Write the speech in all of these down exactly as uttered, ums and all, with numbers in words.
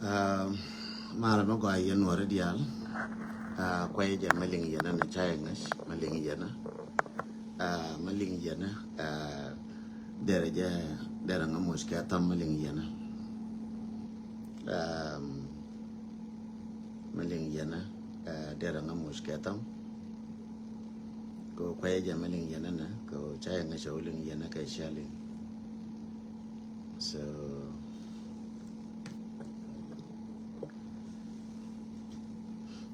Aa, malɛ mi gɔaa yɛn wä rɛ diaal. Aa, kuay jɛ mi liŋ yɛn ni ca yɛ ŋäc mi liŋ yɛn. Aa, mi liŋ yɛn, aa, derɛ jɛ, derɛ ŋa moc kɛ tham mi liŋ yɛn. Aa, mi liŋ yɛn, aa, derɛ ŋa moc kɛ tham. Kɛ kuay jɛ mi liŋ yɛn ni kɛ ca yɛ ŋäc cɛ wä liŋ yɛn kɛ cia liŋ. So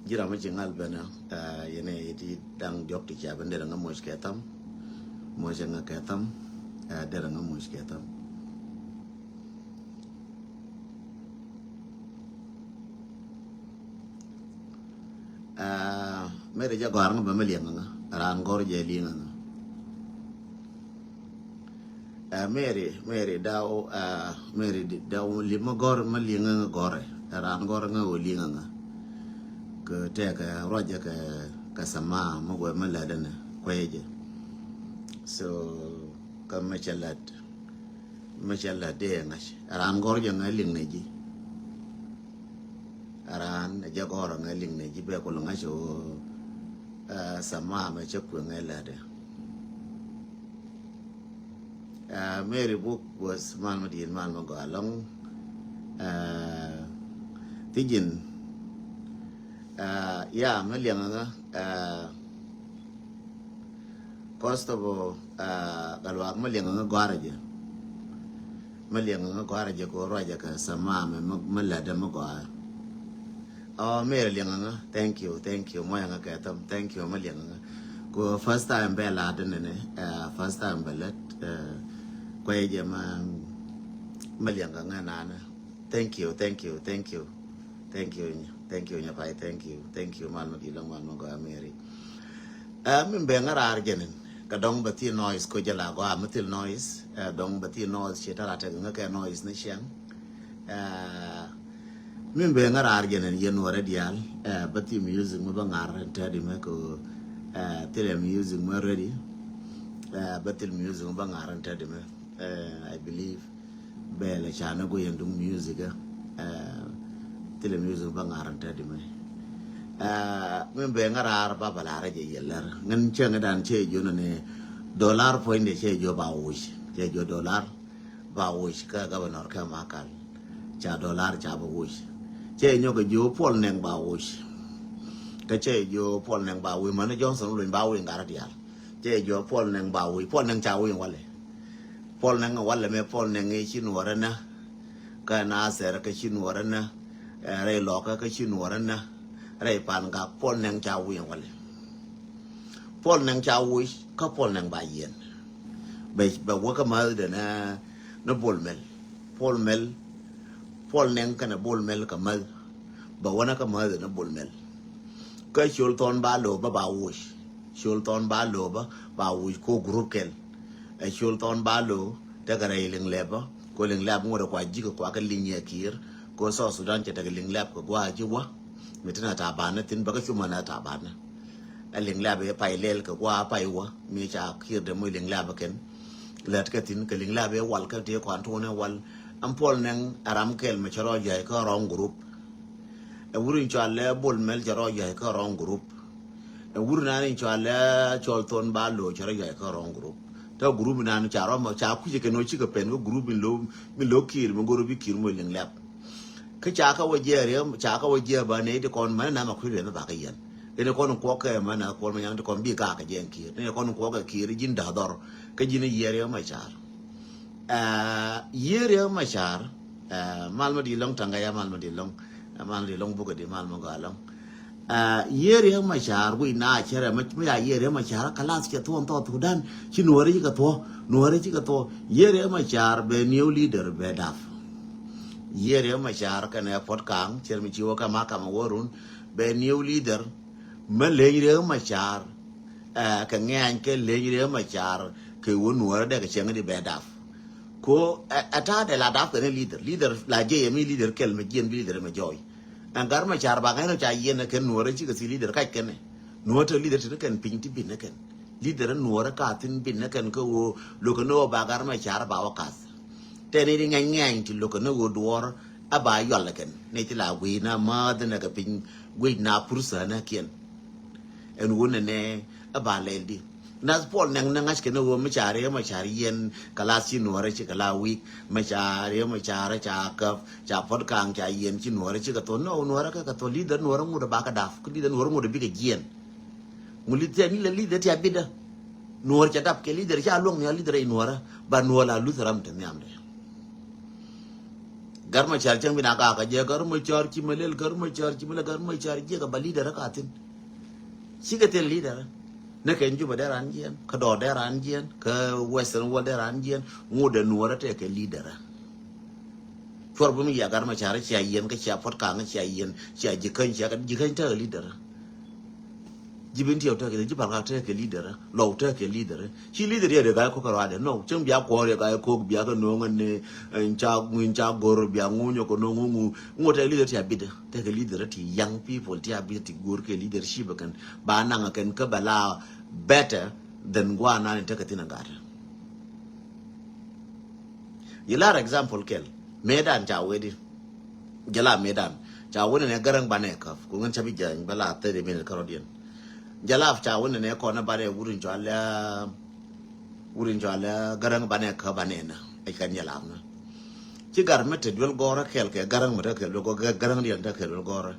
ji̱ ram mi ci ŋal ben, aa, yɛn ɛ ti daŋ diɔk ti cia ben derɛ ŋa moc kɛ tham. Moc ŋa kɛ tham, aa, derɛ ŋa moc kɛ tham. Aa, Mary jɛ gɔ̱a̱r ŋa bä mi liɛŋ ŋa, raan gɔ̱r jɛ liɛŋ ŋa. Aa, Mary, Mary daw, aa, Mary di-, daw li ma gɔ̱r ma liɛŋ ŋa gɔ̱r ɛ, raan gɔ̱r ŋa wä liɛŋ ŋa. Kɛ tɛk kɛ ruacɛ kɛ, kɛ sama ma guɛ ma lɛ dɛnɛ kuɛ jɛ. So kɛ mɛ cɛ lät, mɛ cɛ lät dee ŋa̱c, raan gɔ̱r jɛ ŋa liɛŋ nɛ ji̱. Raan jɛ gɔ̱r ŋa liŋ ni ji̱ bɛ kul ŋa̱c ɣöö, aa, sama mɛ cä kueŋ ɛ lätdɛ. Aa, Mary Buk was mal mi di̱i̱t mal mi gɔaa lɔŋ. Aa, thi̱ji̱n, aa, ya mi liɛŋ ŋa, aa, First of all, aa, kä luaak mi liɛŋ ŋä gɔ̱a̱rä jɛ. Mi liɛŋ ŋä gɔ̱a̱rä jɛ kɛ ruacɛ kɛ sama mɛ mi lätdä mi gɔ̱a̱rä. Ɔ, Mary liɛŋ ŋä, thank you, thank you. Mɔyɛ ŋä kɛ thom, thank you, mi liɛŋ ŋä. Kɛ first time bɛ la̱t nɛnɛ, aa, first time bɛ lät, aa, kuɛ jɛ ma, mi liɛŋ ŋä nanɛ. Thank you, thank you, thank you. Thank you, thank you, Nyapai, thank you, thank you, mal mi di̱i̱t lɔŋ, mal mi gɔaa Mary. Aa, min bɛ ŋä raar jɛn in, kɛ dɔŋ bɛ thil noise, ko jɛ la gɔaa mi thil noise, aa, dɔŋ bɛ thil noise, ciɛ tara tɛk ŋä kɛ noise ni ciɛŋ. Aa, min bɛ ŋä raar jɛn in, yɛn wä rɛ diaal, aa, bɛ thil music mi bɛ ŋa̱r in tɛt imɛ ko, aa, thil ɛ music mi ready, aa, bɛ thil music mi bɛ ŋa̱r in tɛt imɛ, aa, I believe. Bɛl ɛ ca ni guiyɛn duŋ music ɛ, thilɛ music bä ŋa̱r in tɛt imɛ. Aa, min bɛ ŋä raar ba bä la̱r jɛ yɛ lɛr. Ŋän cäŋ dan cɛ jiö nɔ ni dollar puɔ̱nydɛ cɛ jiö ba wuc. Cɛ jiö dollar ba wuc kä governor kä Makal. Ca dollar ca ba wuc. Cɛ nyɔk jiö Puɔl Nɛŋ ba wuc. Kä cɛ jiö Puɔl Nɛŋ ba wuc, mani Johnson Olony ba wuc ŋa̱r diaal. Cɛ jiö Puɔl Nɛŋ ba wuc. Puɔl Nɛŋ ca wuc walɛ. Puɔl Nɛŋ walɛ mɛ, Puɔl Nɛŋ i̱ ci nuɔrɛ nä. Kä Nathɛr kä ci nuɔrɛ nä. Ɛ, rɛy Lɔkä kä ci nuɔrɛ nä. Rɛy Pangak Puɔl Nɛŋ ca wuc walɛ. Puɔl Nɛŋ ca wuc kä Puɔl Nɛŋ ba yiɛn. Bɛ, bɛ wä kä mäth dɛ nä, nä Bol Mel. Puɔl Mel, Puɔl Nɛŋ kɛnɛ Bol Mel kä mäth. Bɛ wä nä kä mäth dɛ nä Bol Mel. Kä Col Thɔn ba lo̱o̱ bä ba wuc. Col Thɔn ba lo̱o̱ bä, ba wuc ko group kɛl. Ɛ Col Thɔn ba lo̱o̱, tekɛ rɛy Liŋ Lɛp bä. Ko Liŋ Lɛp ŋuɔ̱t ɛ kua ji̱k ɛ kua kɛ liŋ yɛ Kiir. Ko South Sudan cɛ tekɛ Liŋ Lɛp kɛ gua̱a̱ ji̱ wä. Mi tin a ta̱a̱ banɛ thin bä kä cumän a ta̱a̱ banɛ. Ɛ Liŋ Lɛp ɛ pay lɛl kɛ gua̱a̱ pay wä. Mi ca Kiir dɛ moc Liŋ Lɛp ɛ kɛn. Lät kɛ thin kɛ Liŋ Lɛp ɛ wal kä tëë kɔn tuɔnɛ wal. Ɛn Puɔl Nɛŋ ɛ ram kɛl mi cɛ rɔ jɔ̱a̱c kä wrong group. Ɛ wur in cɔal ɛ Bol Mel cɛ rɔ jɔ̱a̱c kä wrong group. Ɛ wur in an in cɔal ɛ Col Thɔn ba lo̱o̱ cɛ rɔ jɔ̱a̱c kä wrong group. Tɔ group in an ca rɔ mɔ ca kui̱c kɛ nɔ cikɛ pɛn kä group in lo̱o̱, mi lo̱o̱ Kiir mi go̱r bi Kiir moc Liŋ Lɛp. Kä ca kä wä jiɛɛr yɛ, ca kä wä jiɛɛr ba nɛy ti kɔn mɛn na ma kui̱ bɛ mi ba kä yɛn. Kɛn kɔn kuɔk kɛ mɛn na Kuɔl Manyang ti kɔn bi ka kɛ jɛ Kiir. Ni kɔn kuɔk kɛ Kiir ji̱n da̱a̱ dhɔr. Kä ji̱n yiɛɛr yɛ ma car. Aa, yiëë Riek Machar, aa, mal ma di lɔŋ taŋa ya mal ma di lɔŋ, aa, mal ma di lɔŋ bukɛ di mal ma gɔaa lɔŋ. Aa, yiëë Riek Machar wi̱i̱ na cɛrɛ ma, ma ya yiëë Riek Machar kalas cɛ thuɔ̱ɔ̱n thɔɔth Sudan, ci nuɔ̱ɔ̱ri ci kɛ thuɔ̱ɔ̱, nuɔ̱ɔ̱ri ci kɛ thuɔ̱ɔ̱. Yiëë Riek Machar bɛ new leader bɛ dap. Yiëë Riek Machar kɛnɛ Puɔt Kaŋ, cɛr mi ci wä kɛ ma kamɛ wä run, bɛ new leader, mɛ leny Riek Machar, aa, kɛ ŋɛ̈ny kɛ leny Riek Machar kɛ wä nuɔrɛ dɛ kɛ cieŋ di bɛ dap. Ko ɛ, ɛ ta̱a̱ dɛ la dap kɛn leader. Leader la jiɛ yɛ mi leader kɛl mɛ jiɛn bi leader mɛ jɔɔy. Ɛn Gat Machar ba ŋa̱c rɔ ca yiɛn ɛ kɛn nuɔrɛ cikɛ thi leader kac kɛn ɛ. Nuɔrɛ te leader te ni kɛn piny ti bin ni kɛn. Leader nuɔrɛ ka thin bin ni kɛn kä ɣöö lo̱kɛ ni ɣöö ba Gat Machar ba wä kath. Tɛn ni di ŋɛny ŋɛny ti lo̱kɛ ni ɣöö duɔɔr A ba yual kɛn ni ti la guic na mäth ni kɛ piny guic na pursa na kiɛn. Ɛn wun ni ni a ba lɛl di. Nath Paul nɛŋ ni ŋa̱c kɛn a wä mi ca riɛ ma ca riɛn kɛ la si nuɔrɛ ci kɛ la wik ma ca riɛ ma ca rɛ ca käp ca puɔt kaŋ ca yɛn ci nuɔrɛ ci kɛ thon nɔ nuɔrɛ kɛ kɛ thon leader nuɔrɛ ŋut a ba kɛ dap kɛ leader nuɔrɛ ŋut a bikɛ jiɛn. Ŋu leader ni la leader ti a bidä. Nuɔrɛ ca dap kɛ leader ca luɔŋ ni a leader a inuɔrɛ ba nuɔrɛ la luth ram te nhiam de. Gar ma car cäŋ bi na ka ka jɛ gar ma car ci ma lel gar ma car ci ma lel gar ma car jiɛ ka ba leader ka thin. Ci ka thin leader. Ne kɛn Juba dee ran jiɛn ka dɔɔr dee ran jiɛn ka western world dee ran jiɛn. Ŋut de nuɔrɛ te kɛ leader. Cuɔr bi mi ya gar ma car cia yɛn ka cia puɔt kaŋ cia yɛn cia jikäny cia jikäny te kɛ leader. Ji̱ Bentiu tekɛ, ji̱ Palkak tekɛ leader, Lɔw tekɛ leader. Ci leader yɛ de ga̱a̱c ko̱k kɛ ruaadɛ. No, cäŋ bia kuɔɔr yɛ ga̱a̱c ko̱k bia kɛ no̱o̱ŋ ni, eh, in ca, in ca go̱r bia ŋunyɛ kɛ no̱o̱ŋ ŋu. Ŋu tekɛ leader ti a bit, tekɛ leader ti young people ti a bit ti go̱r kɛ leadership kɛn. Ba naŋ kɛn kä bɛ la better than guanan in tekɛ thin a gat. Yi lar example kɛl. Mëëdan ca wee di. Jɛ la mëëdan. Ca wee nɛ gäräŋ banɛ käp. Ku ŋän ca bi jany bɛ la thirty minute kärɔ̱diɛn. Jɛ la ca wee nɛ kɔn banɛ wut in cɔal, wut in cɔal gäräŋ banɛ käp banɛ na. Ɛ kɛn jɛ la na. Ci gar mi te duel gɔrä kɛl kɛ gäräŋ mi te kɛl duel gɔrä, gäräŋ diɛn te kɛl duel gɔrä.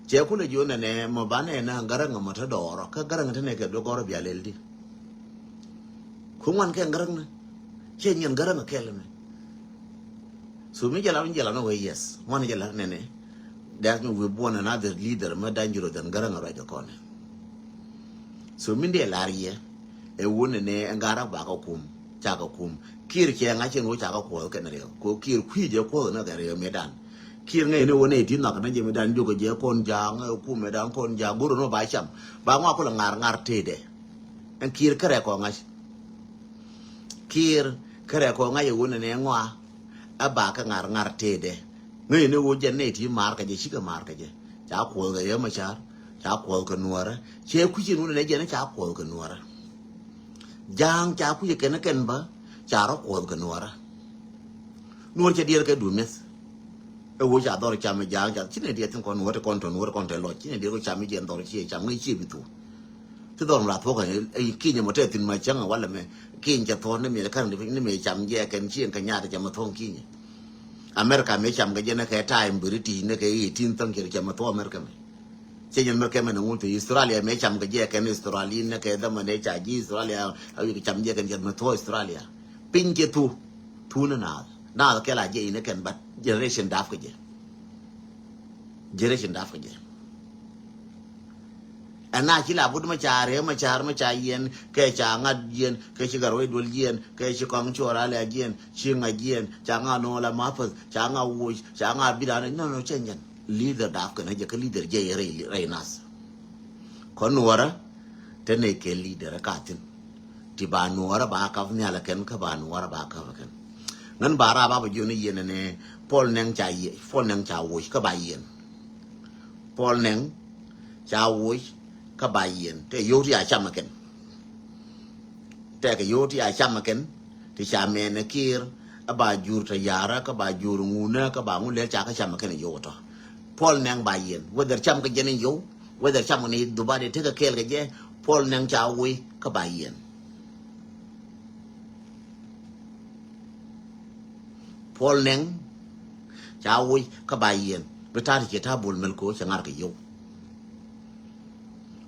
Cɛ kulɛ jiɔ nɛ nɛ mɔ banɛ na gäräŋ mɔ te dɔɔrɔ. Kä gäräŋ te nɛ kɛl duel gɔrä bia lel di. Ku ŋuan kɛ gäräŋ ni. Cɛ nyin gäräŋ kɛl mɛ. So mi jɛ la, mi jɛ la ni wee yes. Ŋuan jɛ la nɛnɛ. That mean we born another leader mɛ dangerous than gäräŋ ruac kɛ kɔnɛ. So mi dee lar yɛ. Ɛ wun nɛnɛ ɛn garä ba kɛ kum. Ca kɛ kum. Kiir cɛ ŋa̱c cɛ ŋo̱ ca kɛ kuɔth kɛn riɛw. Ko kiir kui̱ jɛ kuɔth ni kɛ riɛw mi dan. Kiir ŋäc ni wun nɛ ti nhɔk ni jɛ mi dan jok jɛ kɔn ja̱a̱ŋ ɛ kum mi dan kɔn ja̱a̱ŋ go̱r ni ba cam. Ba ŋuak kulɛ ŋar ŋar tëëdɛ. Ɛn kiir kärɛ kɔ ŋa̱c. Kiir kärɛ kɔ ŋa̱c ɛ wun nɛ ŋɔa. Ɛ ba kä ŋar ŋar tëëdɛ. Ŋäc ni wun jɛ nɛ ti maar kä jɛ cikɛ maar kä jɛ. Ca kuɔth kɛ yɛ ma car. Ca kuɔth kɛ nuɔrɛ. Cɛ kui̱c in wun nɛ jɛ ni ca kuɔth kɛ nuɔrɛ. Ja̱a̱ŋ ca kui̱c kɛn kɛn bä. Ca rɔ kuɔth kɛ nuɔrɛ. Nuɔr cɛ diɛɛr kɛ duut mi̱eth. Ɛ wee ca dhɔr cam ɛ ja̱a̱ŋ ca ci nɛ diɛɛr thin kɔn nuɔr ti kɔn tɔ nuɔr ti kɔn tɛ lɔc ci nɛ diɛɛr kɔ cam i̱ jɛn dhɔr ci ɛ cam ŋäc ci ɛ bi thuk. Ti dhɔr mi la thuɔk ɛ kinyɛ mɔ tɛ thin ma cäŋ ɛ walɛ mɛ kinyɛ cɛ thuɔk ni mɛ ka̱n ni mɛ cam jɛ kɛn ci ɛn kɛ nyaat cam ɛ thuɔk kinyɛ. America mɛ cam kɛ jɛ ni kɛ time British ni kɛ eighteen century cam ɛ thuɔk America mɛ. Cɛ jɛn mɛ kɛmɛ ni ŋun ti Australia mɛ cam kɛ jɛ kɛn Australia ni kɛ dhama ni ca ji̱ Australia a wi̱i̱ kɛ cam jɛ kɛn jɛ mɛ thuɔk Australia. Piny cɛ thu. Thu ni naath. Naath kɛ la jɛ in kɛn but generation dap kɛ jɛ. Generation dap kɛ jɛ. Ɛn na ci la but mɛ ca rɛ mɛ ca rɛ mɛ ca yɛn kɛ ca ŋa̱t yɛn kɛ ci gɛr wec duɔl yɛn kɛ ci kɔŋ cuɔr a lɛ yɛn ci ŋa̱t yɛn ca ŋa̱t nɔ la mapeth ca ŋa̱t woc ca ŋa̱t bit an nɔ nɔ cɛ nyɛn. Leader dap kɛ nɛ jɛ kä leader jɛ rɛy rɛy nath. Kɔn nuɔrä te ne kɛ leader ka thin. Ti ba nuɔrä ba kap nhial kɛn kä ba nuɔrä ba kap kɛn. Ŋän ba ra ba ba jiɔn iyen ne Paul Nɛŋ ca yie Paul Nɛŋ ca woc kä ba yen. Paul Nɛŋ ca woc kä ba yen te yo̱w ti a cam kɛn. Tɛkɛ yo̱o̱ ti a cam kɛn ti ca mɛn ɛ kiir ɛ ba jur tɛ yarä kä ba jur ŋunä kä ba ŋun lɛl ca kä cam kɛn ɛ yo̱o̱ tɔ. Paul Nɛŋ ba yɛn whether cam kɛ jɛn ɛ yo̱o̱ whether cam kɛ ni dhubadɛ tekɛ kɛɛl kɛ jɛ. Paul Nɛŋ ca woi kä ba yɛn. Paul Nɛŋ ca woi kä ba yɛn bi ta̱a̱ ti cɛ ta̱a̱ bol mɛl ko̱ cɛ ŋa̱r kɛ yo̱o̱.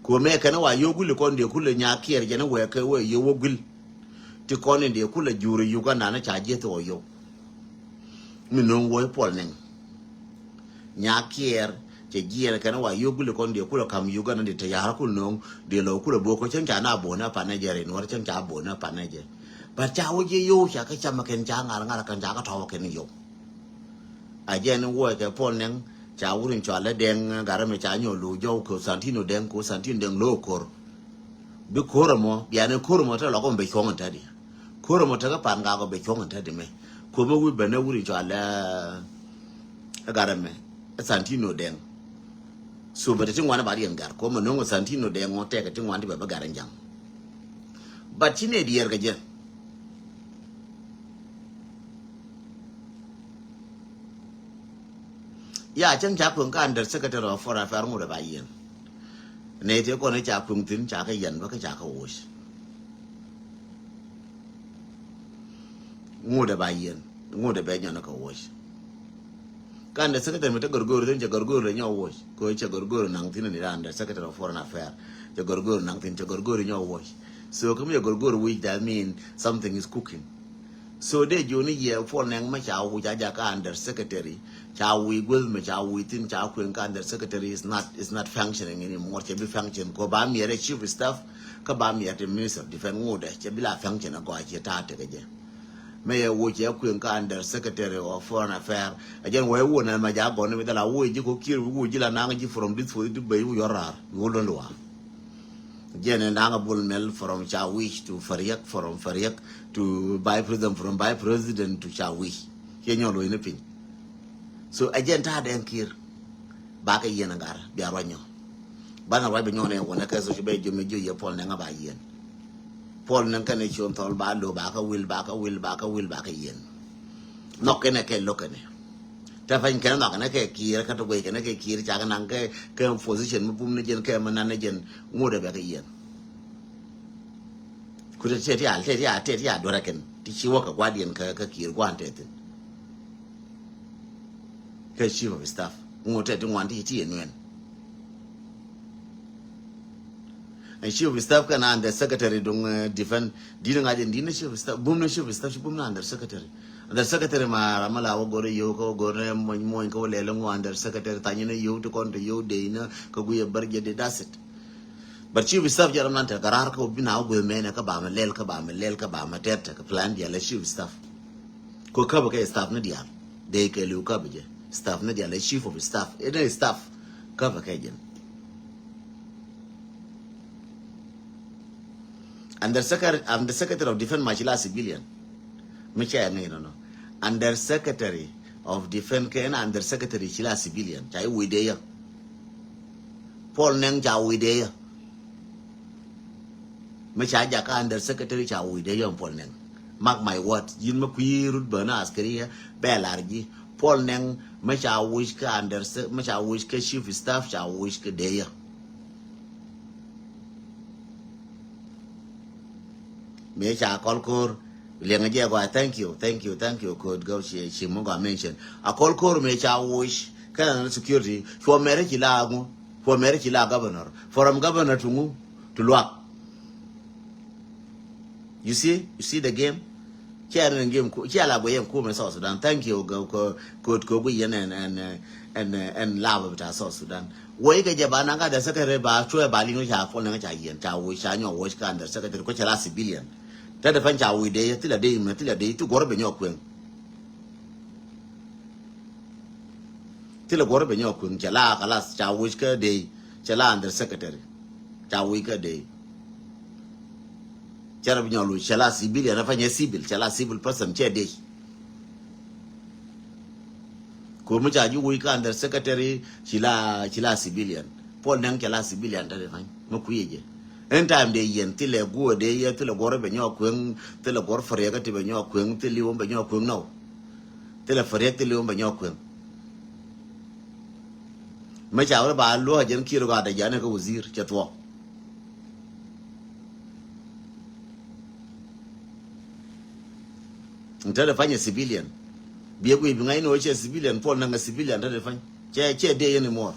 Kuɔmɛ kɛn wa yio̱w guil kɔn diɛ kulɛ nya kiɛɛr jɛn wɛ kɛ wɛ yio̱w wä guil. Ti kɔn in diɛ kulɛ jur Uganda ni ca jieth wä yio̱w. Mi no̱o̱ŋ wä Paul Nɛŋ. Nya kiɛɛr cɛ jiɛɛr kɛn wa yio̱w guil kɔn diɛ kulɛ kam Uganda di te ya̱r kul no̱o̱ŋ diɛ lɔ kulɛ bo̱o̱k kɛ cäŋ ca na bo̱o̱n a panɛ jɛ rin wär cäŋ ca bo̱o̱n a panɛ jɛ. But ca wä jiɛ yio̱w ca kä cam kɛn ca ŋa̱r ŋa̱r kɛn ca kä tɔ̱wä kɛn yio̱w. A jɛn wuɔc kɛ Paul Nɛŋ ca wut in cɔal ɛ Dɛŋ Gat Ram ca nyɔk lo̱o̱ jɔw kɛ Santino Dɛŋ kɛ Santino Dɛŋ lo̱o̱ ko̱r. Bi ko̱r ɛmɔ bianɛ ko̱r ɛmɔ te lɔk ɔm bɛ cuɔ̱ŋ in tätdi. Ko̱r ɛmɔ tekɛ pan gak ɔ bɛ cuɔ̱ŋ in tätdi mɛ. Ko̱mɛ wi̱i̱ bɛnɛ wut in cɔal ɛ Gat Ram ɛ Santino Dɛŋ. So bɛ te ti ŋuan ɛ ba riɛn gat ko̱mɛ no̱ŋ ɛ Santino Dɛŋ ɔ tɛkɛ ti ŋuan ti bɛ bä gat in jaŋ. But ci nɛ diɛɛr kɛ jɛ. Ya cäŋ ca kueŋ kä under secretary of foreign affairs ŋut ɛ ba yiɛn. Nɛ ti kɔn ca kueŋ thi̱n ca kä yɛn bä kä ca kä woc. Ŋut ɛ ba yiɛn. Ŋut ɛ bɛ nyɔn kä woc. Kä under secretary mi te gɔrgɔr thi̱n cɛ gɔrgɔr lɛ nyɔ woc. Kɛ cɛ gɔrgɔr naŋ thi̱n ni ra under secretary of foreign affairs. Cɛ gɔrgɔr naŋ thi̱n cɛ gɔrgɔr nyɔ woc. So kä mi cɛ gɔrgɔr wi̱c, that mean something is cooking. So dee jiɔni yɛ Paul Nɛŋ mɛ ca wi̱c a jakä under secretary, ca wi̱c gueth mɛ ca wi̱c thi̱n ca kueŋ kä under secretary is not, is not functioning anymore. Cɛ bi function kɔ ba miɛt ɛ chief of staff kä ba miɛt ɛ minister of defense ŋut ɛ cɛ bi la function a gɔaa cɛ ta̱a̱ tekɛ jɛ. Mɛ yɛ wi̱c cɛ kueŋ kä under secretary of foreign affairs. A jɛn wee wun ɛn mɛ ja gɔni mi dhala wi̱c ji̱ kɔ Kiir wi̱c ji̱ la naŋ ji̱ from this for Dubai wi̱c yɔr raar wi̱c wun luaa. Jɛn ɛ naŋ a Bol Mel from Chawic to Fariak, from Fariak to Vice President, from Vice President to Chawic. Kiɛ nyɔl wec ni piny. So ɛ jɛn ta̱a̱ dɛn Kiir. Ba kɛ yiɛn a gar bia ruac nyɔ. Banɛ ruac bi nyɔn ɛ wun ɛ kɛ so ci bɛ jiö mi jiö yɛ Paul Nɛŋ a ba yiɛn. Paul Nɛŋ kɛn ɛ ciön thɔl ba lo ba kɛ wil, ba kɛ wil, ba kɛ wil, ba kɛ yiɛn. Nhɔk kɛn ɛ kɛ lo̱k kɛn ɛ. Tɛ pany kɛn nhɔk kɛn ɛ kɛ Kiir kä ti guey kɛn ɛ kɛ Kiir cak naŋ kɛ, kɛ position mi bum ni jɛn kɛ mi nan ni jɛn ŋut ɛ bɛ kɛ yiɛn. Ku tɛ tiat, tɛ tiat, tɛ tiat duɔrɛ kɛn ti ci wä kɛ guardian kä, kä Kiir guan tɛ thin. Kɛ chief of staff ŋut tɛ ti ŋuan ti ci ti yɛ nuɛn. And chief of staff kɛn under secretary duŋ, eh, defense. Di̱t ŋa̱c in di̱t ni chief of staff, bum ni chief of staff, ci bum ni under secretary. Under secretary ma ram mi la wä go̱r yio̱w kä wä go̱r ni mony mony kä wä lɛl ŋu under secretary thany ni yio̱w ti kɔn ti yio̱w dee ni kä guiy ɛ bär jɛ dee, that's it. But chief of staff jɛ ram nan te garar kä wä bi na wä guiy mɛnɛ kä ba mi lɛl kä ba mi lɛl kä ba mi tɛt kä plan dial ɛ chief of staff. Ko käbä kɛ staff ni dial. Dee kɛ liw käbä jɛ. Staff ni dial ɛ chief of staff. Ɛ ni staff käbä kɛ jɛn. Under secretary, under secretary of defense ma ci la civilian. Mi cɛ ŋi̱n nɔ nɔ. Under secretary of defense kɛ ni under secretary ci la civilian. Ca i̱ wi̱i̱ dee yɛ. Paul Nɛŋ ca wi̱i̱ dee yɛ. Mi ca jakä under secretary ca wi̱i̱ dee yɛ Paul Nɛŋ. Mark my word. Yin mi kui̱ rut bä ni askari yɛ bɛ lar ji̱. Paul Nɛŋ mi ca wi̱i̱ kä under se-, mi ca wi̱i̱ kä chief staff ca wi̱i̱ kä dee yɛ. Mëë ca kɔl ko̱r liɛŋ jɛ gɔaa, thank you, thank you, thank you, ko̱r gɔw ci, ci mi gɔaa mention. A kɔl ko̱r mëë ca woc kɛn security cuɔ mɛrɛ ci la ŋu, cuɔ mɛrɛ ci la governor. From governor to ŋu, to luak. You see, you see the game. Cɛ ni game ku, cɛ la guɛ yɛn kumɛ South Sudan. Thank you, ko̱r, ko̱r guɛ yɛn ɛn, ɛn, ɛn, ɛn lab bita South Sudan. Woi kɛ jɛ ba naŋ ka the secretary ba cuɛ ba liŋ ca Paul Nɛŋ ca yiɛn ca woi ca nyɔ woi ka under secretary ko cɛ la civilian. Te de fan ca woi de thila de mɛ thila de ti gɔr bɛ nyɔ kueŋ. Thila gɔr bɛ nyɔ kueŋ cɛ la kalas ca woi ka de cɛ la under secretary. Ca woi ka de. Cɛ rɛ bi nyɔ lu cɛ la civilian fa nyɛ civil cɛ la civil person cɛ de. Ko̱r mi ca ji̱ woi ka under secretary ci la, ci la civilian. Paul Nɛŋ cɛ la civilian te de fa̱ny mi kui̱ jɛ. Ɛn time de yɛn thilɛ guɔ de yɛ thilɛ guɔr bɛ nyɔk kueŋ thilɛ guɔr fariɛk ti bɛ nyɔk kueŋ thilɛ wä bɛ nyɔk kueŋ nɔ. Thilɛ fariɛk thilɛ wä bɛ nyɔk kueŋ. Mi ca wä ba luɔ jɛn Kiir ka de jɛ ni kä wazir cɛ thuɔ. Te de pany a civilian. Biɛ guiy bi ŋa̱c ni wä cɛ civilian Paul Nɛŋ a civilian te de pany. Cɛ, cɛ de yɛn imor.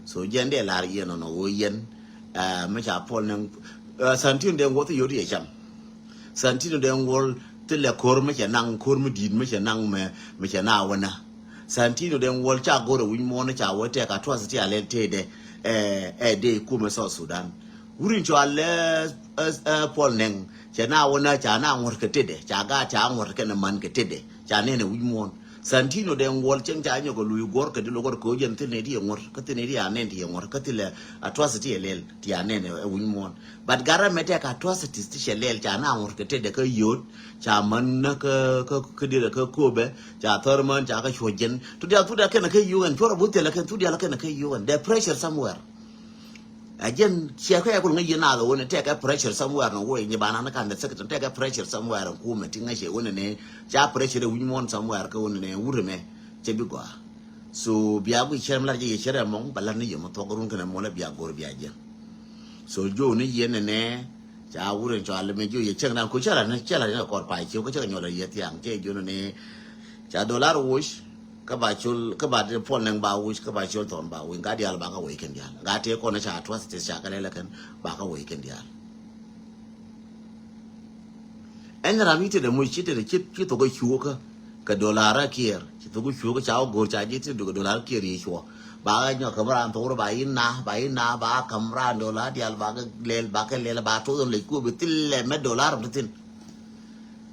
So jɛn dee lar yɛn ɔnɔ wä yɛn. Mi ca Paul Nɛŋ Santino dee ŋuɔth yot yɛ cam. Santino dee ŋuɔl thilɛ ko̱r mi cɛ naŋ ko̱r mi di̱i̱t mi cɛ naŋ mɛ mi cɛ na wä na. Santino dee ŋuɔl ca go̱r ɛ wi̱c muɔ̱ɔ̱n ca wä tɛk a tuath ti a lɛl tëëdɛ. Ɛ dee kumɛ South Sudan. Wur in cɔal ɛ Paul Nɛŋ cɛ na wä na ca na ŋuɔ̱t kɛ tëëdɛ ca gaat ca ŋuɔ̱t kɛn ɛ man kɛ tëëdɛ. Ca nɛn ɛ wi̱c muɔ̱ɔ̱n. Santino dee ŋuɔl cieŋ ca nyɔk ɛ luy guɔ̱r kɛ di lokɔr kɛ ɣöö jɛn thil nɛy ti yɛ ŋuɔ̱t kä thil nɛy ti a nɛn ti yɛ ŋuɔ̱t kä thil ɛ atrocity ɛ lɛl ti a nɛn ɛ wi̱c muɔ̱ɔ̱n. But gat ram mɛ tɛk atrocities ti cɛ lɛl ca na ŋuɔ̱t kɛ tetdɛ kä yio̱o̱t ca män kä kä kä dirɛ kä köpɛ ca thɔr män ca kä cuɔ̱c jɛn. Thut diaal thut diaal kɛn kä U N cuɔr a buth thilɛ kɛn thut diaal kɛn kä U N. There pressure somewhere. A jɛn ciɛ kɛ kul ŋäc yɛn nath ɣöö ni tɛkɛ pressure somewhere ni woi ni ba nan kan the secretary tɛkɛ pressure somewhere ni kumɛ ti ŋäc yɛ ɣöö ni ca pressure wi̱ny muɔ̱n somewhere kɛ ɣöö ni wurɛ mɛ cɛ bi gɔaa. So bia gui cɛr mi lar jɛ yɛ cɛr ɛmɔŋ ba lar ni yɛ mɔ thuɔk run kɛnɛ mɔlɛ bia go̱r bia jɛ. So jo ni yɛn ni nɛ ca wurɛ cɔal mi jo yɛ cɛŋ nan ku cɛr ni cɛr ni kɔr pay ciw kɛ cɛ kɛ nyɔl yɛ thiaŋ cɛ jo ni ca dollar wuc. Kä ba col kä ba de puɔl nɛŋ ba wuc kä ba col thɔn ba wuc ŋa dial ba kä wec kɛn dial ŋa te kɔn ca trust te ca kä lɛlɛ kɛn ba kä wec kɛn dial. Ɛn ram yi te de muc ci te de ci ci thok cuokä kɛ dollar a kiɛr ci thok cuokä ca wä go̱r ca ji̱ te duk dollar kiɛr yi cuɔ ba kä nyɔ käm ran thok ba yi na ba yi na ba käm ran dollar dial ba kä lɛl ba kä lɛl ba toth lec kuɔ bi thilɛ mɛ dollar ti thin.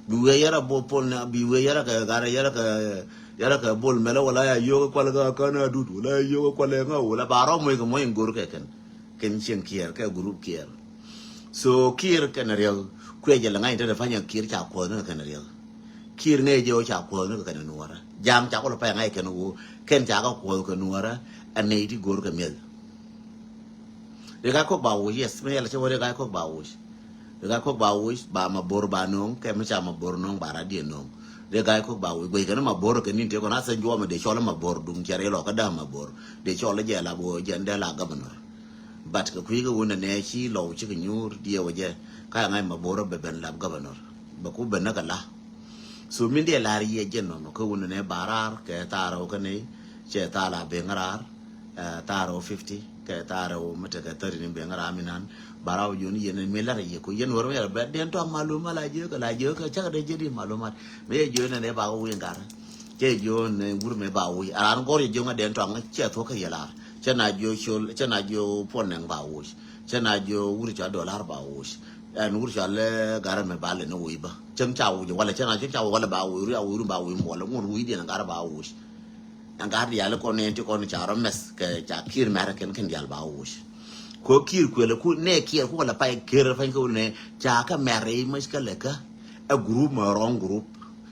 Bi wee yɛrɛ bo pol na bi wee yɛrɛ kɛ garɛ yɛrɛ kɛ yɛrɛ kɛ bol mɛlɛ wala ya yio̱k kual kɛ kän a dut wala ya yio̱k kual kɛ ŋa wala ba rɔ moc kɛ moc in go̱r kɛ kɛn kɛn cieŋ kiɛɛr kɛ group kiɛɛr. So kiɛɛr kɛn riɛk kuɛ jɛ lɛ ŋa̱c in te dɛ panyɛ kiɛɛr ca kuɔth ni kɛ kɛn riɛk. Kiɛɛr ŋa̱c jɛ wä ca kuɔth ni kɛ kɛn nuɔrä jam ca kulɛ pɛŋ ŋa̱c kɛn wä kɛn ca kɛ kuɔth kɛ nuɔrä. Ɛ nɛy ti go̱r kɛ miɛth. Ri ka kok ba wuc yes mi yɛl cɛ wä ri ka kok ba wuc. Ri ka kok ba wuc ba ma bor ba no̱o̱ŋ kɛ mi ca ma bor no̱o̱ŋ ba ra diɛ no̱o̱ŋ. Ri ka kok ba wuc guec kɛn ma bor kɛ nin te kɔn a sɛ juɔmɛ de cɔl ma bor duŋ cɛ ri lɔ kä da ma bor de cɔl jɛ la bo jɛ ndɛ la governor. But kɛ kui̱ kɛ wun nɛ ci lɔw ci kɛ nyuur diɛ wä jɛ ka ŋa̱c ma bor bɛ ben lap governor bɛ ku ben nä kɛ la. So min diɛ lar yɛ jɛ nɔnɔ kɛ wun nɛ ba rar kɛ thaar wä kɛ ni cɛ thaar la ben rar. Thaar wä fifty kɛ thaar wä mi tekɛ thirty ni ben rar mi nan ba rar wä jun yɛn mi lar yɛ ko yɛn wär mi yɛl bɛ den tɔŋ malum ma la jɛ kɛ la jɛ kɛ cak de jɛ di malum mat mi yɛ jun nɛ ba wä win gar. Cɛ jiö ni wur mi ba wi̱i̱ a raan gɔr yɛ jiö ŋa den tɔaŋ cɛ thuɔ̱k kä yɛ lar cɛ na jiö col cɛ na jiö puɔl nɛŋ ba wi̱i̱ cɛ na jiö wur cɔal dollar ba wi̱i̱. Ɛn wur cɔal lɛ garɛ mi ba lɛ ni wi̱i̱ bä cäŋ ca wi̱i̱ walɛ cɛ na cäŋ ca wi̱i̱ walɛ ba wi̱i̱ ri a wi̱i̱ ri ba wi̱i̱ muɔlɛ ŋun wi̱i̱ diɛn garɛ ba wi̱i̱. Ɛn gar diaal kɔn ni ɛn ti kɔn ca rɔ mɛth kɛ ca ki̱i̱r mɛrɛ kɛn kɛn diaal ba wi̱i̱. Ko ki̱i̱r kuël ku nɛ kiɛɛr ku walɛ pay ker pany kä wun nɛ ca kä mɛrɛ i̱ mäc kä lɛ kä ɛ group mɛ wrong group.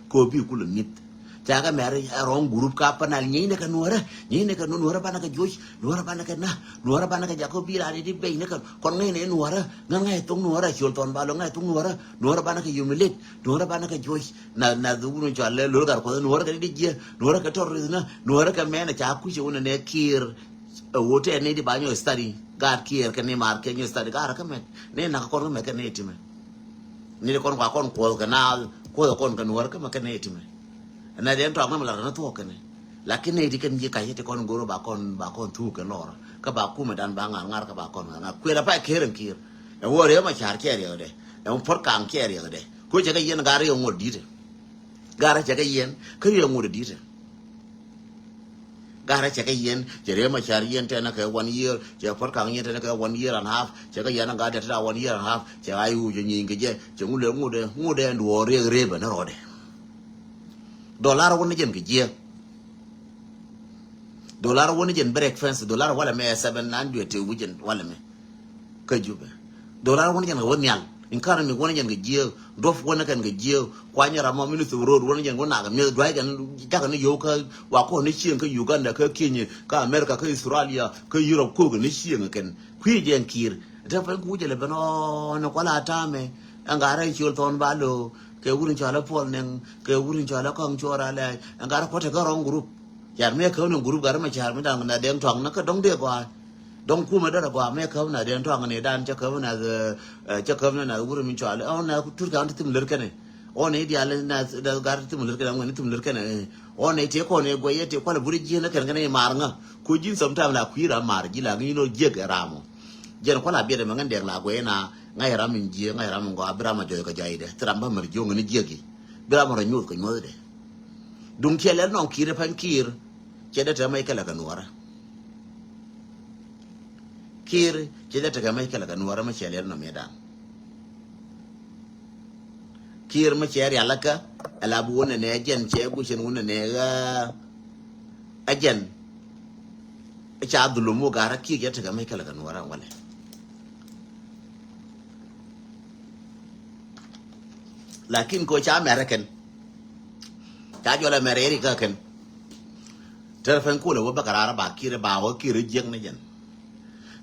Ko bi kulɛ mi̱th ca kɛ mɛr ɛ wrong group ka panal nyieynɛ kɛ nuɔrɛ nyieynɛ kɛ nuɔrɛ banɛ kɛ juɔc nuɔrɛ banɛ kɛ na nuɔrɛ banɛ kɛ jakɔ bi rani di bɛy nɛ kɛ kɔn ŋäcnɛ nuɔrɛ ŋän ŋa̱c thok nuɔrɛ ciol thɔn ba lɔ ŋa̱c thok nuɔrɛ nuɔrɛ banɛ kɛ humiliate nuɔrɛ banɛ kɛ juɔc. Na na dhuk nu cɔal lɛ lol gar kuɔth nuɔrɛ kɛ di jiɛ nuɔrɛ kɛ terrorist na nuɔrɛ kɛ mɛn ca kui̱c wun nɛ kiɛɛr. Ɛ wotɛ ni di ba nyɔ study gaat kiɛɛr kɛ ni mar kɛ nyɔ study gaat kɛ mɛt ni nak kɔn kɛ mɛt kɛ ni timɛ. Ni di kɔn kua kɔn kuɔth kɛ na kuɔth kɔn kɛ nuɔr kɛ mɛ kɛ ni timɛ. Na den tɔak ni mɛ lat kɛ ni thuɔk kɛ ni. Lakin ni di kɛn ji kac ti kɔn goro ba kɔn ba kɔn thuk kɛ lɔr kɛ ba kumɛ dan ba ŋar ŋar kɛ ba kɔn ŋar ŋar kuɛl a pa kɛɛr in kiɛɛr. Ɛ wä riɛ ma car kiɛɛr yɛ dɛ ɛ wä pɔt kaŋ kiɛɛr yɛ dɛ. Ko cɛ kɛ yɛn gar yɛ ŋot dit. Gar cɛ kɛ yɛn kä yɛ ŋot dit. Garɛ cɛ kɛ yɛn cɛ ree ma car yɛn tɛnɛ kɛ one year cɛ pɔt kaŋ yɛn tɛnɛ kɛ one year and half cɛ kɛ yɛn ŋa dɛ tɛnɛ one year and half cɛ a yuuc nyiny kɛ jɛ cɛ ŋudɛ ŋudɛ ŋudɛ ɛn duɔɔr riek ree bɛ ni rɔɔdɛ. Dollar wä ni jɛn kɛ jiɛ. Dollar wä ni jɛn breakfast dollar walɛ mɛ seven hundred te wi̱c jɛn walɛ mɛ. Kä Jubɛ. Dollar wä ni jɛn kɛ wä nhial. Economy wä ni jɛn kɛ jiɛ. Duɔp wä ni kɛn kɛ jiɛ. Kuany ram mɔ ministry of road wä ni jɛn wä nak mi̱eth duay kɛn jakɛ ni yow kä wa kɔn ni cieŋ kä Uganda kä Kenya kä America kä Australia kä Europe kok ni cieŋ kɛn. Kui̱ jɛn ki̱i̱r. Te pɛn ku jɛ lɛ ben ɔ ni kuala tamɛ. Ɛn garɛ ciol thɔn ba lo kɛ wur in cɔalɛ puɔl nɛŋ kɛ wur in cɔalɛ kɔŋ cuɔr alɛ ɛn garɛ kuɔtɛ kä wrong group. Car mi ɛ käw ni group garɛ mɛ car mi daŋ na dɛŋ tɔaŋ ni kä dɔŋ dee gɔaa. Dɔŋ kumɛ dɔrɛ gɔaa mɛ käp na den tɔaŋ ni dan cɛ käp na cɛ käp na na wurɛ mi cɔal ɔ na tur kan ti thim lär kɛnɛ. Ɔ ni dial na gar ti thim lär kɛnɛ ŋuɛn ti thim lär kɛnɛ. Ɔ ni ti kɔn ni guɛy yɛ ti kual buri jiɛn kɛn kɛnɛ mar ŋa. Ko ji̱n sometime la kui̱ ram mar ji̱ la ŋi̱n ɔ jiɛk ɛ ram ɔ. Jiɛn kual a biɛt ɛmɛ ŋän dɛk la guɛy na ŋa̱c ram in jiɛ ŋa̱c ram in gɔaa bi ram a jɔy kɛ jɔy dɛ ti ram ba mɛr jiɔŋ ni jiɛk i̱ bi ram a rɔ nyuɔth kɛ nyuɔth dɛ. Duŋ ciɛ lɛl nɔŋ ki̱i̱r ɛ pɛn ki̱i̱r. Cɛ dee tɛmɛ ikɛ lɛ kɛ nuɔrä. Kiir cɛ dee tekɛ mɛ ikɛ lɛ kɛ nuɔrä mɛ cɛ liɛl nɔ miɛ dan. Kiir mɛ cɛ rial lɛ kä ɛ la bi wunɛ nɛ jɛn cɛ gucɛn wunɛ nɛ ɣä. Ɛ jɛn ca dhulum wä garä kiir cɛ tekɛ mɛ ikɛ lɛ kɛ nuɔrä walɛ. Lakin ko ca mɛrɛ kɛn ca jɔlɛ mɛrɛ iri kä kɛn. Tɛr pɛn kulɛ wä bä kɛ raar ba kir ba wä kir jiäk ni jɛn.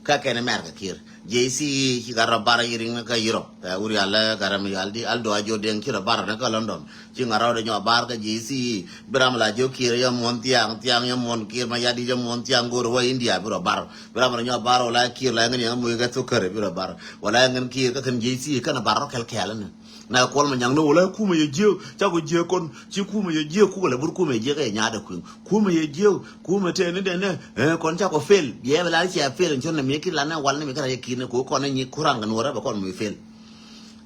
Kä kɛn America kiɛr. J C E ci gat rɔ bar iring kä Europe. Ɛ wuri alɛ gat ram yal di Aldo Ajo Deng ci rɔ bar ni kä London. Ci ŋa̱t rɔ de nyɔ bar kä J C E. Bi ram la jo kiɛr yɛ muɔn thiaŋ, thiaŋ yɛ muɔn kiɛr ma yadi yɛ muɔn thiaŋ go̱r wä India bi rɔ bar. Bi ram rɔ nyɔ bar wala kiɛr la ŋän yɛ ŋä muc kɛ thukär bi rɔ bar. Wala ŋän kiɛr kä kɛn J C E kɛn bar rɔ kɛl kɛl ni. Na kuɔl ma nyaŋ ni wala kumɛ yɛ jiɛ, ca ku jiɛ kɔn, ci kumɛ yɛ jiɛ kukɛ lɛ bur kumɛ yɛ jiɛ kɛ yɛ nyaat ɛ kuiŋ. Kumɛ yɛ jiɛ, kumɛ tɛ ni dɛn ni, ɛ, kɔn ca kɔ fail. Biɛ bɛ la cia fail, cɔn ni mi ki la ni wal ni mi kɛ ra yɛ ki̱n ni ko kɔn ni nyi kuraŋ kɛ nuɔrɛ bɛ kɔn mi fail.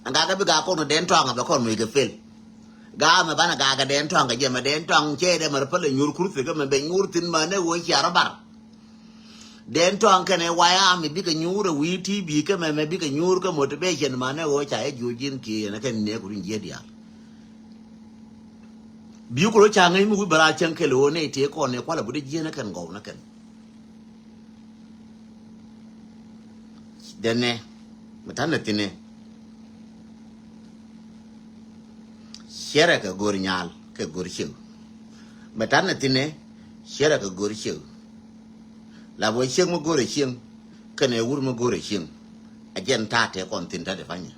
An gakɛ bi gak kɔn ni dɛn tɔaŋ bɛ kɔn mi kɛ fail. Gak mɛ banɛ gakɛ dɛn tɔaŋ kɛ jiɛ mɛ dɛn tɔaŋ cɛ dɛ mɛ rɛ pälɛ nyuur kurthi kɛ mɛ bɛ nyuur thin mɛ ni wee cia rɔ bar. Den tɔŋ kɛnɛ waya mi bikɛ nyuur ɛ wi̱i̱ T V kɛ mɛmɛ bikɛ nyuur kɛ motivation manɛ ɣöö ca yɛ juɔc ji̱n kiɛ yɛn ɛ kɛn nɛɛk ku rin jiɛ diaal. Bi ku rɔ ca ŋäc mi wi̱i̱ bɛ raal cäŋ kɛl ɣöö nɛy tëë kɔn nɛ kualɛ butdɛ jiɛn ɛ kɛn gɔw nɛ kɛn. Dɛnɛ mɛ ta̱nɛ thi̱nɛ. Ciɛrɛ kɛ go̱r nyaal kɛ go̱r cieŋ. Mɛ ta̱nɛ thi̱nɛ ciɛrɛ kɛ go̱r cieŋ. La bä cieŋ mi go̱rɛ cieŋ kɛnɛ wur mi go̱rɛ cieŋ. A jɛn ta̱a̱ tɛɛ kɔn thi̱n ta̱a̱ tɛ panyɛ.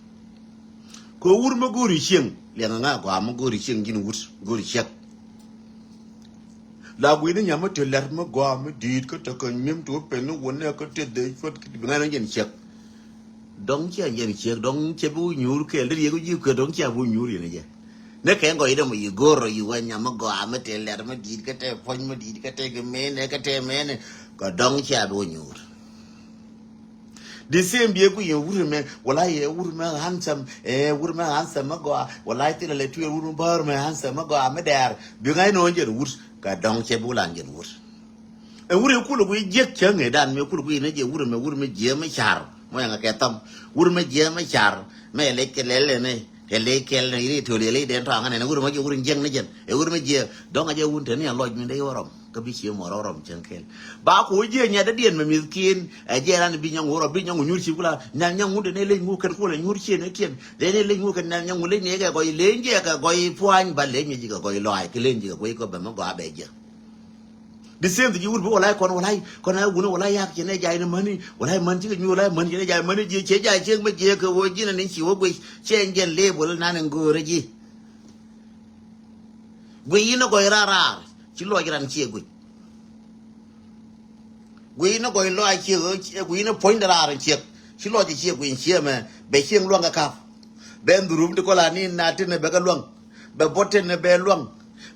Kɛ wur mi go̱rɛ cieŋ liɛŋɛ ŋa̱ gɔaa mi go̱rɛ cieŋ ji̱n wur go̱rɛ ciek. La gui̱ni nyam mi te lɛr mi gɔaa mi di̱i̱t kä te kɛ nyim ti wä pɛn ni wun nɛ kä te dhec cuɔt ki bi ŋa̱n ni jɛn ciek. Dɔ̱ŋ cia jɛn ciek dɔ̱ŋ cia bi wä nyuur kɛɛl dee riek wä ji̱ kuɛ dɔ̱ŋ cia bi wä nyuur yɛn jɛ. Ni kɛ gɔy dee mɔ yi go̱r rɔ yi wä nyam mi gɔaa mi te lɛr mi di̱i̱t kä te puɔ̱ny mi di̱i̱t kä te kɛ mɛnɛ kä te mɛnɛ. Kɛ dɔ̱ŋ cia bi wä nyuur. The same biɛ ku yɛn wur mɛ wala yɛ wur mɛ handsome ɛ wur mɛ handsome mɛ gɔaa wala thilɛ lɛ tuɛɛr wur mɛ bäär mɛ handsome mɛ gɔaa mɛ dɛɛr bi ŋa̱c nɔ jɛn wur. Kɛ dɔ̱ŋ cɛ bi wä lan jɛn wur. Ɛ wur yɛ kulɛ ku yɛ jiɛk cäŋ ɛ dan mɛ kulɛ ku yɛ nɛ jɛ wur mɛ wur mɛ jiɛ mɛ car mɔ yɛn kɛ tham wur mɛ jiɛ mɛ car mɛ lɛ kɛ lɛ lɛ nɛ. Kɛ lɛ kɛl ni ri tol yɛ lɛ den tɔaŋ ni wur mɛ jɛ wur jiɛk ni jɛn ɛ wur mɛ jiɛ dɔ̱ŋ a jɛ wun te ni a lɔc mi dee yɛ wä rɔm. Kä bi cie muɔr ɔ rɔm cäŋ kɛl. Ba ku jiɛ nyat dee diɛn mɛ mi̱th kiɛn ɛ jiɛ ran bi nyaŋ wä rɔ bi nyaŋ wä nyuur ci kula nyan nyaŋ wun te ne lec ŋu kɛn kulɛ nyuur ciɛ ne kiɛn. Dee ne lec ŋu kɛn nyan nyaŋ wun lec ne kɛ gɔy leny jiɛ kɛ gɔy puany ba leny jiɛ kɛ gɔy lɔac kɛ leny jiɛ kɛ gɔy kɔ bɛ mɛ gɔaa bɛ jiɛ. The same thing ji̱ wur bi walai kɔn walai kɔn a wun walai yak ci ne jay ne mäni walai män ci kɛ nyuur walai män ci ne jay mäni jiɛ ciɛ jay ciɛ mɛ jiɛ kɛ wä ji̱ na ni ci wä guic ciɛ jɛn leb wala nan in go̱o̱rä ji̱. Guic in a gɔy raar raar ci lɔc ran ciɛ guic. Guic in a gɔy lɔc ciɛ guic in a puɔ̱ny de raar ciɛ ci lɔc ciɛ guic ciɛ mɛ bɛ ciɛ luaŋ kɛ kap. Bɛ ndurum ti kɔla ni na tin bɛ kɛ luaŋ. Bɛ bot tin bɛ luaŋ.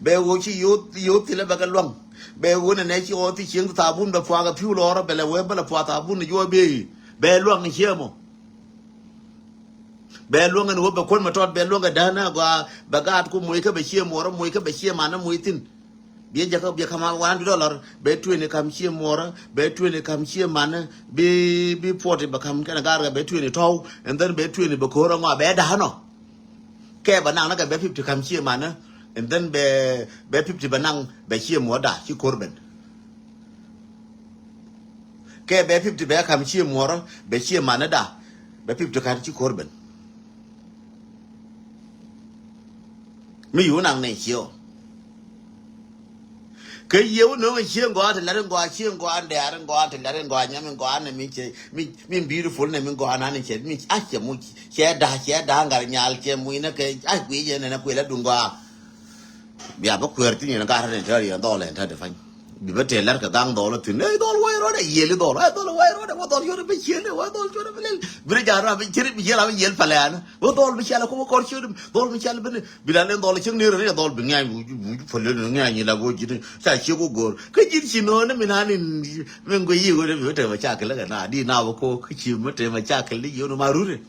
Bɛ ɣöö ci yoth yoth thilɛ bɛ kɛ luaŋ. Bɛ ɣöö nɛ nɛ ci ɣɔɔ thi cieŋ thabun bɛ puakä piu lɔɔrä bɛ lɛ wee bä lɛ puakä thabun ni juɔɔ bee bɛ luaŋ ni ciɛ mɔ. Bɛ luäŋ ɛn wä bɛ kuɔn mɛ tɔt bɛ luäŋ kɛ däänä gɔaa bɛ gaat ku moc kä bɛ cie muɔrä moc kä bɛ cie manä moc thi̱n. Biɛ jakä biɛ kam a one hundred dollar bɛ twenty kam cie muɔrä bɛ twenty kam cie manä bi bi forty bɛ kam kɛnɛ gaat kɛ bɛ twenty tɔw and then bɛ twenty bɛ ko̱rä ŋɔa bɛ da̱a̱n ɔ. Kɛ bɛ naŋ ni kɛ bɛ fifty kam cie manä and then bɛ bɛ fifty bɛ naŋ bɛ cie muɔrä da̱a̱ ci ko̱r ben. Kɛ bɛ fifty bɛ kam cie muɔrä bɛ cie manä da̱a̱ bɛ fifty kan ci ko̱r ben. Mi yun naŋ nɛ cio. Kɛ yiëë wä no̱o̱ŋ cie ŋɔaa ti lat ŋɔaa cie ŋɔaa ndɛɛr ŋɔaa ti lat ŋɔaa nyam ŋɔaa nɛ mi cɛ mi mi beautiful nɛ mi ŋɔaa nan cɛ mi a cɛ muc cɛ da̱a̱ cɛ da̱a̱ ŋar nyal cɛ muc nɛ kɛ a guic yɛn nɛ kuël a duŋ ŋɔaa. Bia bä kuɛɛr thin yɛn gat rɛn tɛr yɛn dhɔl ɛn tɛt pany. Bi bä tɛl lɛr kɛ gaŋ dhɔl thin ɛ dhɔl wai rɔdɛ yiel i dhɔl ɛ dhɔl wai rɔdɛ wä dhɔl yɔrɛ bä yiel wä dhɔl yɔrɛ bä lɛl. Bi rɛ ja̱ ram bi cɛr bi yiel ram yiel pɛlɛɛn wä dhɔl bi cɛl kɔ wä kɔr ciöt dhɔl bi cɛl bini bi la len dhɔl cieŋ ni rɛ dhɔl bi ŋɛny wuc wuc pälɛ ni ŋɛny la wä ji̱t ca ciek wä go̱o̱r kä ji̱t ci nööni mi nan in min gɔ yi wä dɛ bi wä tɛmɛ cakɛ lɛ kɛ na di na wä kɔ kä ci mi tɛmɛ cakɛ lɛ yio̱n ma rurɛ.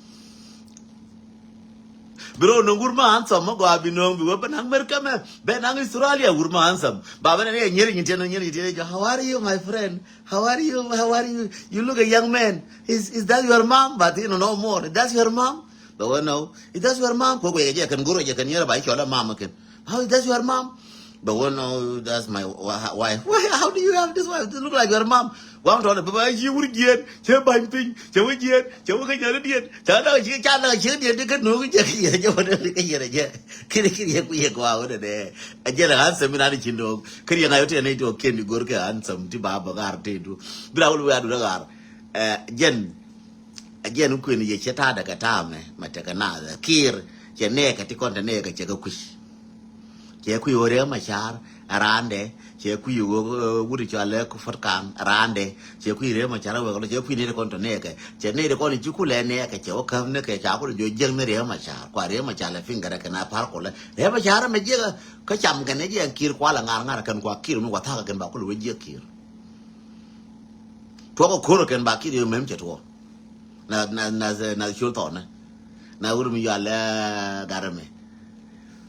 Bi rɔ nöŋ wur ma handsome ma gɔaa bi nöŋ bi wä bɛ naŋ America mɛ bɛ naŋ Australia wur ma handsome. Ba bɛ nɛ ni nyeri nyin tiɛn nyeri nyin tiɛn jɔ how are you my friend? How are you? How are you? You look a young man. Is is that your mom? But you know no more. Is that your mom? Bɛ wä no. Is that your mom? Kɔ kɔ yɛ jɛ kɛn gurɔ jɛ kɛn nyeri ba i̱ cɔl a mom kɛn. How is that your mom? Bɛ wä no that's my wife. Why? How do you have this wife? This look like your mom. Gua̱a̱m tɔ̱ ni bä ba ci wur jiɛɛn cɛ ba̱ny piny cɛ wä jiɛɛn cɛ wä kä nyäri diɛn ca da̱k ci ca da̱k ci diɛn ti kä no̱o̱k jɛ kä yɛ jɛ wä dee kä yɛ jɛ. Kiri kiri yɛ ku yɛ gɔaa wä dee dee a jɛ lɛ handsome in ani ci no̱o̱k kiri yɛ ŋa̱c wä ti ɛn ito ken di go̱r kɛ handsome ti ba bä ɣaar ti du. Bi la wä lu wä adu dee ɣaar. Ɛ jɛn, ɛ jɛn kuën yɛ cɛ ta̱a̱dɛ kɛ ta̱a̱ mɛ mɛ tekɛ naath ɛ Kiir. Cɛ nɛɛkɛ ti kɔn te nɛɛkɛ cɛ kɛ kui̱. Cɛ kui̱ ɣöö Riɛk Macar ɛ raandɛ. Cɛ kui̱ ɣöö wut cɔalɛ Puɔt Kaŋ ɛ raandɛ. Cɛ kui̱ Riɛk Macar ɛ wek lɔ cɛ kui̱ nɛɛkɛ kɔn te nɛɛkɛ. Cɛ nɛɛkɛ kɔn ci kulɛ nɛɛkɛ cɛ wä käp ni kɛ ca kulɛ jɔ jiäk ni Riɛk Macar kua Riɛk Macar lɛ piŋ kɛ rɛ kɛn a pa̱r kulɛ Riɛk Macar ɛmɛ jiäkä. Kä cam kɛn ɛ jiɛn Kiir kua lɛ ŋa̱r ŋa̱r kɛn kua Kiir mi wa tha̱a̱k kɛn ba kulɛ wä jiäk Kiir. Tuɔk ɛ ko̱r ɛ kɛn ba Kiir yɛ mɛm cɛ tuɔɔk. Na na na na ciöl thɔɔnɛ. Na wur mi yual ɛ garɛ mɛ.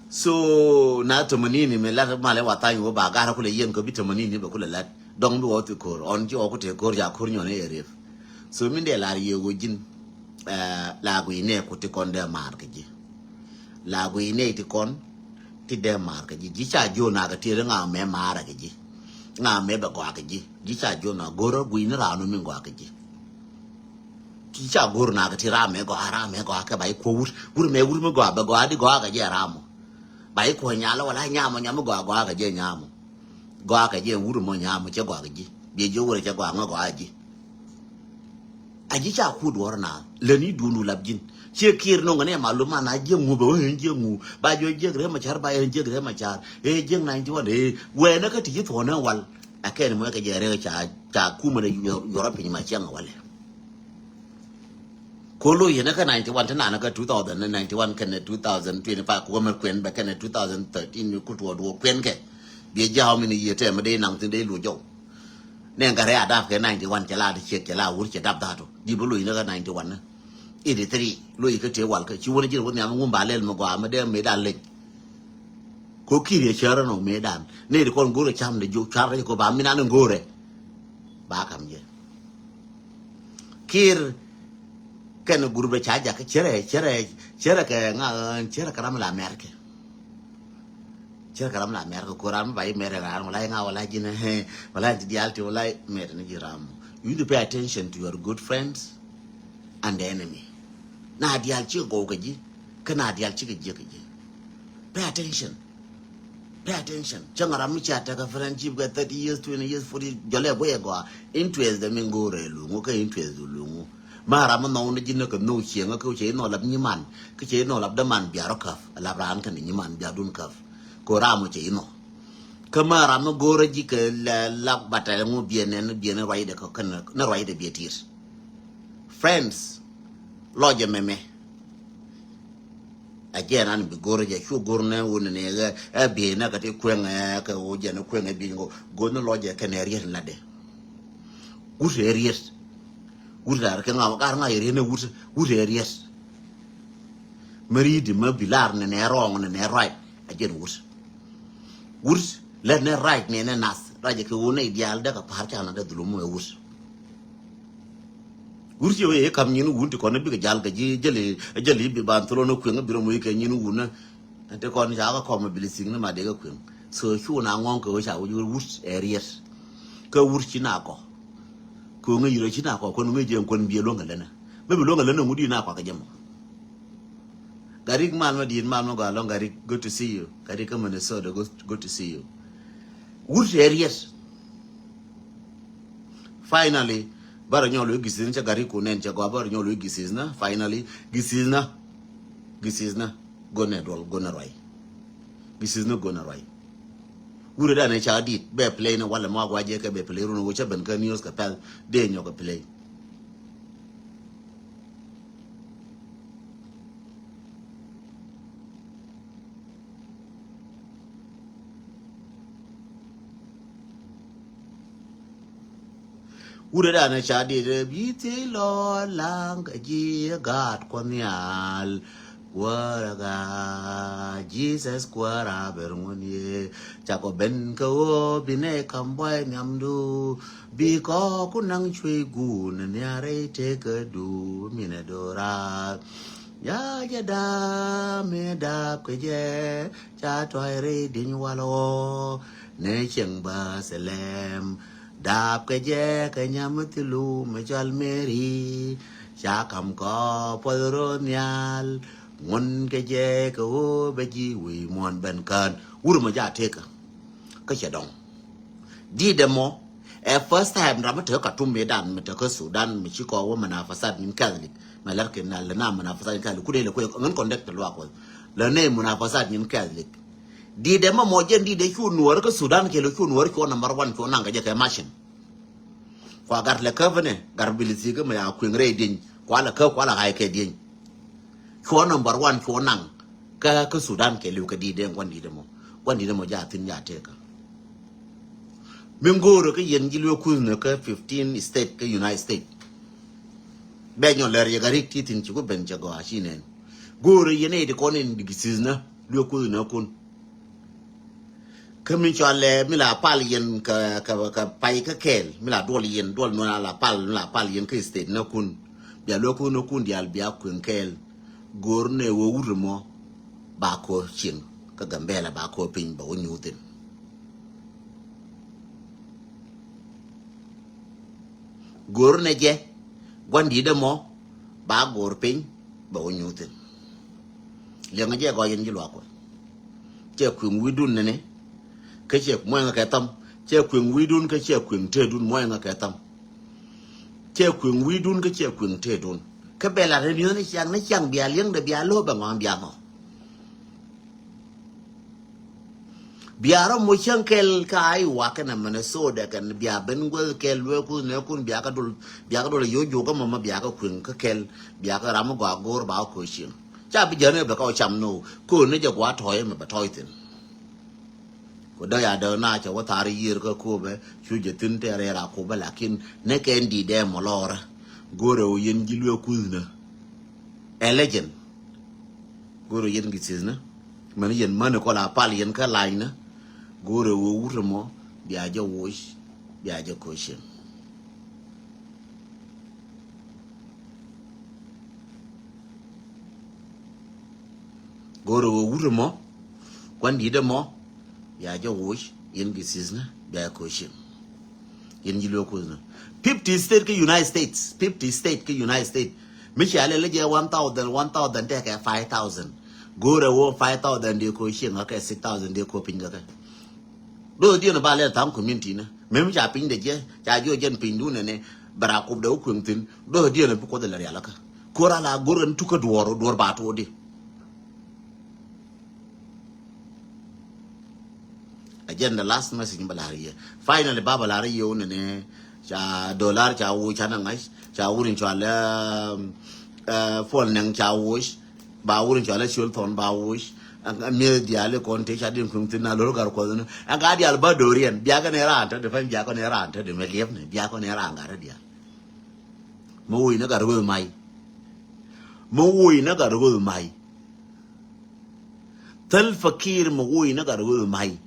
So na temanini mi lat malɛ wa thany wä ba garɛ kulɛ yɛn kɛ bi temanini bɛ kulɛ lat dɔŋ bi wä thi ko̱r ɔn ci wä ku te ko̱r ca ko̱r nyɔn ɛ riep. So min dee lar yɛ wä ji̱n. La guiy nɛ ku ti kɔn dee maar kɛ ji̱. La guiy nɛ ti kɔn ti dee maar kɛ ji̱ ji̱ ca jiö na kɛ ti ri ŋa mɛ maar kɛ ji̱. Ŋa mɛ bɛ gɔaa kɛ ji̱ ji̱ ca jiö na go̱rä guiy ni raan mi gɔaa kɛ ji̱. Ti ca go̱r na kɛ ti ram mɛ gɔaa ram mɛ gɔaa kɛ ba i̱ kuɔ wut wut mɛ wut mi gɔaa bɛ gɔaa di gɔaa kɛ jɛ ram mɔ. Ba i̱ kuɔ nyalä wala nyamɔ nyamɔ gɔaa gɔaa kɛ jɛ nyamɔ. Gɔaa kɛ jɛ wut mɔ nyamɔ cɛ gɔaa kɛ ji̱. Biɛ ji̱ wut cɛ gɔaa ŋä gɔaa ji̱. A ji̱ ca kuut duɔr na lɛ ni duundu lap ji̱n. Ciɛ Kiir nɔŋ ni ma lum ma na jiɛ ŋu bɛ wä jiɛ ŋu ba jiɛ jiɛ Riɛk Macar ba jiɛ Riɛk Macar. Ɛ jiɛ ninety one ɛ wɛ na kä ti ji̱ thuɔn ɛ wal. A kɛn mɔ kɛ jɛ rɛ ca ca kumɛ dɛ yɔrɔ piny ma ciɛ ŋa walɛ. Ko lo yɛn kä ninety one ti nan kä two thousand ninety one kɛnɛ two thousand twenty five ko mɛ kuɛn bɛ kɛnɛ two thousand thirteen ku tuɔ duɔ kuɛn kɛ. Biɛ ji̱ how many year tɛmɛ dee naŋ thin dee lo jɔw. Nɛ ŋa rɛ a dap kɛ ninety one cɛ la di ciek cɛ la wur cɛ dap datu di bä lo yɛn kä ninety one. Eighty three lo yɛ kä tëë wal kä ci wä ni ji̱n wä nhiam ŋum ba lɛl mi gɔaa mi dee mi dan lec. Ko Kiir yɛ cär ɛn ɔ mëëdan ni di kɔn go̱rɛ cam di jiök cuarɛ ko ba mi nan in go̱rɛ. Ba kam jɛ Kiir kɛn gurupɛ ca jakä cärɛ cärɛ cärɛ kɛ ŋa cärɛ kɛ ram la America. Cärɛ kɛ ram la America ko ram ba yi mɛrɛ ran wala yi ŋa wala ji̱n wala ti dial ti wala mɛrɛ ni ji̱ ram. You need to pay attention to your good friends and the enemy. Na dial ci gɔw kɛ ji̱ kä na dial ci kɛ jiɛ kɛ ji̱. Pay attention. Pay attention. Cäŋ ram mi cia tekɛ friendship kɛ thirty years, twenty years, forty jɔlɛ bɔyɛ gɔaa. Interest dɛ min go̱o̱rɛ luŋu kä interest du luŋu. Ma ram mi nhɔw ni ji̱n ni kɛ nhɔw cieŋä kä cɛ inɔ lap nyiman kä cɛ inɔ lap däman biarɔ käp lap raan kɛn nyiman biadun käp. Ko ram mi cɛ inɔ. Kä ma ram mi go̱o̱rɛ ji̱ kɛ lap batɛ ŋu biɛ nɛn biɛ ni ruacdɛ kɛ kɛn ni ruacdɛ biɛ ti̱i̱t. Friends lɔcɛ mɛmɛ. A jiɛn an bi go̱r jɛ cu go̱r nɛ wun ni ɛ bi nɛ kɛ ti kueŋ ɛ kɛ wun jɛ ni kueŋ ɛ bi ŋo go̱r ni lɔcɛ kɛ nɛ riet latdɛ. Wut ɛ riet. Wut lar kɛ ŋa gar ŋa yɛ riet ni wut wut ɛ riet. Mɛ ri̱i̱di mɛ bi lar ni nɛ rɔɔŋ ni nɛ ruac a jiɛn wut. Wut lɛ nɛ ruac ni nɛ nath ruac kɛ wun ni diaal dɛ kɛ pa̱a̱r ca na dɛ dhulum ɛ wut. Wur ci wee kam nyin wun ti kɔn bikɛ jal kɛ ji̱ jäli jäli bi ban thulon kueŋ bi rɔ moc kɛ nyin wun. Ti kɔn ca kɛ kɔm bi li sik ni ma dee kɛ kueŋ. So cu na ŋɔŋ kɛ wee ca wee wur ɛ riet. Kɛ wur ci na kɔ. Kɛ wee ŋä yirɛ ci na kɔ kɔn ŋä jiɛn kɔn bi luɔŋ kɛ lɛnɛ. Bɛ bi luɔŋ kɛ lɛnɛ ŋut di na kɔ kɛ jɛ mɔ. Garik mal ma diet mal ma gɔa lɔŋ Garik, good to see you. Garik kä Minnesota, good, good to see you. Wur ti ɛ riet. Finally, barɛ nyɔl wi̱i̱ gisis ni cɛ Garik ku nɛn cɛ gɔa barɛ nyɔl wi̱i̱ gisis na. Finally, gisis na. Gisis na. Gonɛ duɔl, gonɛ ruay. Gisis na gonɛ ruay. Wurɛ danɛ ca dit bɛ play ni walɛ ma gua jɛ kɛ bɛ play run wä cɛ ben kä news kɛ pɛl dee nyɔk kɛ play. Wurɛ danɛ ca dit bi thil lɔ laŋ kɛ ji̱ gaat Kuɔth Nhial. Kuäär a gaat Jesus kuäär a ber ŋun ye. Ca kɔ ben kä ɣöö bi nɛ kam buay nhiamdu. Bi kɔ ku naŋ cuey guun ni a rɛy tekädu minɛ do̱raar. Ya jɛ da̱a̱ mi da̱a̱p kɛ jɛ ca tɔy rɛy dieny wal ɣɔɔ ni cieŋ Bɛthlɛm. Da̱a̱p kɛ jɛ kɛ nyam mi thilu mi cɔal Meri. Ca kam kɔ puɔth ro̱o̱ nhial ŋun kɛ jɛ kɛ ɣöö bɛ ji̱ wi̱i̱ muɔ̱ɔ̱n ben kään. Wur mɔ ja tekä. Kä cɛ dɔŋ. Di̱t ɛmɔ Ɛ first time ram mi te Khartoum mi dan mi te kä Sudan mi ci kɔ wä munafasat nyin Catholic. Mi lɛr kɛ na lɛ na munafasat nyin Catholic. Kudɛ lɛ kuɛ ŋän conduct luak wä. Lɛ ne munafasat nyin Catholic. Di dɛ ma mɔ jɛn di dɛ cu nuɔr kä Sudan kɛ lɛ cu nuɔr cu number one cu naŋ kɛ jɛ kɛ machine. Kua gat lɛ kä bä nɛ gat bilisi kä mi ya kueŋ rɛy dieny kua lɛ kä kua lɛ ɣa̱y kɛ dieny. Cuɔ number one cuɔ naŋ kä kä Sudan kɛ liw kɛ di dee gua̱n di dee mɔ gua̱n di dee mɔ ja thin ja tëkä. Min go̱o̱rä kä yɛn ji̱ luee kuth nä kä fifteen state kä United States. Bɛ nyɔ lɛr yɛ ka rik ti thin ci ku ben cɛ gɔaa ci nɛn. Go̱o̱rä yɛn ɛ ti kɔn in disease nä luee kuth nä kun. Kä mi cɔalɛ mi la pal yɛn kɛ kɛ kɛ pay kä kɛɛl mi la duɔl yɛn duɔl nuɔn a la pal mi la pal yɛn kä state nä kun. Bia luee kuth nä kun dial bia kueŋ kɛɛl. Go̱o̱r nɛ wä wut mɔ ba kɔ cieŋ kä Gambɛla ba kɔ piny ba wä nyuuthin. Go̱o̱r nɛ jɛ gua̱n di̱t ɛmɔ ba go̱o̱r piny ba wä nyuuthin. Liɛŋ jɛ gɔɔy yɛn ji̱ luaak kuɔth. Cɛ kueŋ wi̱i̱dun nɛnɛ kä cɛ muɔ̱ɔ̱ŋ kɛ thäm. Cɛ kueŋ wi̱i̱dun kä cɛ kueŋ tëëdun muɔ̱ɔ̱ŋ kɛ thäm. Cɛ kueŋ wi̱i̱dun kä cɛ kueŋ tëëdun. Kä bɛ la rɛn yio̱n ni ciaŋ ni ciaŋ bia liɛŋdɛ bia lo̱o̱ bɛ ŋɔ̱a̱ŋ bia ŋɔ̱. Bia rɔ moc cäŋ kɛl kä Iowa kɛnɛ Minnesota kɛn bia ben guäth kɛl luee kuth nɛ kun bia kä dol bia kä dol a yo̱c juɔk kä mɔmɔ bia kä kueŋ kä kɛl bia kä ram mi gɔaa go̱o̱r ba kä ko̱ cieŋ. Ca bi jɛn ɛ bɛ kä wä cam ni wä ko̱n ni jɛ gua̱a̱ tɔ̱ɔ̱c ɛmɛ bɛ tɔ̱ɔ̱c thi̱n. Ku däk ya däk na cɛ wä thar yiër kä Kopɛ cu jɛ thi̱n tɛɛr yɛr a Kopɛ lakin ni kɛn di̱t dɛɛ mɔ lɔɔrä. Go̱rɛ wä yɛn ji̱ luee kuth nä. Ɛ legend. Go̱rɛ yɛn gi thi̱th nä. Mɛn yɛn mäni kɔl a pal yɛn kä lany nä. Go̱rɛ wä wut mɔ bia jɛ woc bia jɛ ko̱ cieŋ. Go̱rɛ wä wut mɔ kuan di̱t mɔ bia jɛ woc yɛn gi thi̱th nä bia jɛ ko̱ cieŋ. Yɛn ji̱ luee kuth nä. Fifty state kä United States, fifty state kä United States. Mi cia lɛ lɛ jɛ one thousand, one thousand tɛkɛ five thousand. Go̱rɛ wä five thousand dee ko̱ cieŋ kä kɛ six thousand dee ko̱ piny kä kɛ. Do̱th diɛn ba lɛ tha̱a̱ŋ community nä. Mem ca piny dɛ jɛ ca jiɔ jɛn piny dun nɛnɛ. Bɛ ra kup dɛ wä kueŋ thi̱n do̱th diɛn bi kuoth lɛ rial kä. Ko̱r ala go̱r ɛn tukä duɔ̱ɔ̱r duɔ̱ɔ̱r ba tuɔɔdi. Agenda last message ba lar yɛ. Finally baba lar yɛ wun nɛ ca dollar ca wu ca na ŋa̱c ca wun in cɔal puɔl nɛŋ ca wu ba wun in cɔal ciol thɔn ba wu. Miɛ diali kɔn te ca din kuŋ thin na lor gar kɔn na ga dial ba dorian bia ka ne ran ta de fan bia ka ne ran ta de me liep ne bia ka ne ran gar dial. Mo wui na gar wul mai. Mo wui na gar wul mai. Thäl fakir mɛ woi ni Gatwec Mai.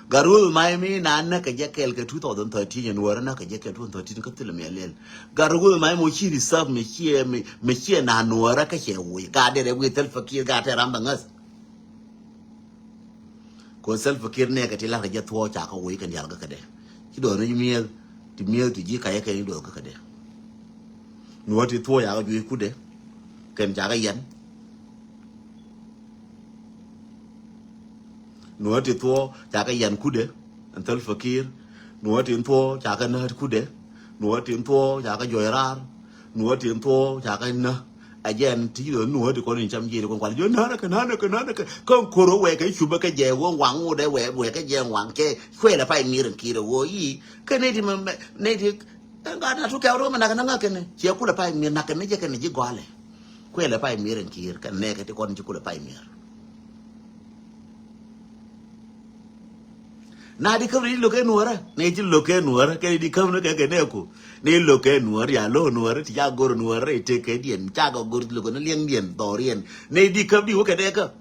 Gatwec Mai mi na näk kɛ jɛ kɛɛl kɛ two thousand thirteen yɛn wärä näk kɛ jɛ kɛɛl two thousand thirteen kä thilɛ mi alɛl. Gatwec Mai mɔ ci reserve mi ciɛ mi ciɛ na nuɔrä kä cɛ woi gat derɛ woi thäl fakir gat tɛ ram bɛ ŋäth. Ko Salva Kiir nɛɛkɛ ti la̱rkɛ jɛ thuɔɔk ca kɛ woc kɛn diaal kä kädɛ. Ci duɔth ni mi̱eth ti mi̱eth ti ji̱ kacä kɛn i̱ duɔth kä kädɛ. Nuɔ̱ɔ̱r ti thuɔɔk ca kɛ juec kudɛ kɛn ca kɛ yɛn. Nuɔ̱ɔ̱r ti thuɔɔk ca kɛ yɛn kudɛ ɛn Salva Kiir. Nuɔ̱ɔ̱r ti thuɔɔk ca kɛ näät kudɛ. Nuɔ̱ɔ̱r ti thuɔɔk ca kɛ juɔc raar. Nuɔ̱ɔ̱r ti thuɔɔk ca kɛ nä. A jɛn ti jɛ nuɔ̱ɔ̱r ti kɔn in cam jiɛt kɔn kual jɛ nä nä kɛ nä nä kɛ nä nä kɛ kɔn kor wɛ kɛ cupä kɛ jɛ wä waŋ wä dɛ wɛ wɛ kɛ jɛ waŋ kɛ kuɛlɛ pay mir in kir wä yi kɛ ne ti mɛ ne ti ɛn ka na tu kɛ wä mɛ nak na ŋa kɛ ne ciɛ kulɛ pay mir nak kɛ ne jɛ kɛ ne ji̱ gɔalɛ. Kuɛlɛ pay mir in kir kɛ ne kɛ ti kɔn ji̱ kulɛ pay mir. Na di käp ni di lo̱k kɛ nuɔ̱ɔ̱rä ni di lo̱k kɛ nuɔ̱ɔ̱rä kɛ di käp ni kɛ kɛ nɛɛku ni lo̱k kɛ nuɔ̱ɔ̱rä ya lo̱k nuɔ̱ɔ̱rä ti ca go̱r nuɔ̱ɔ̱rä rɛy tëk kɛ diɛn ca kɛ go̱r lo̱k ni liɛŋ diɛn dhɔriɛn ni di käp di wä kɛ dee käp.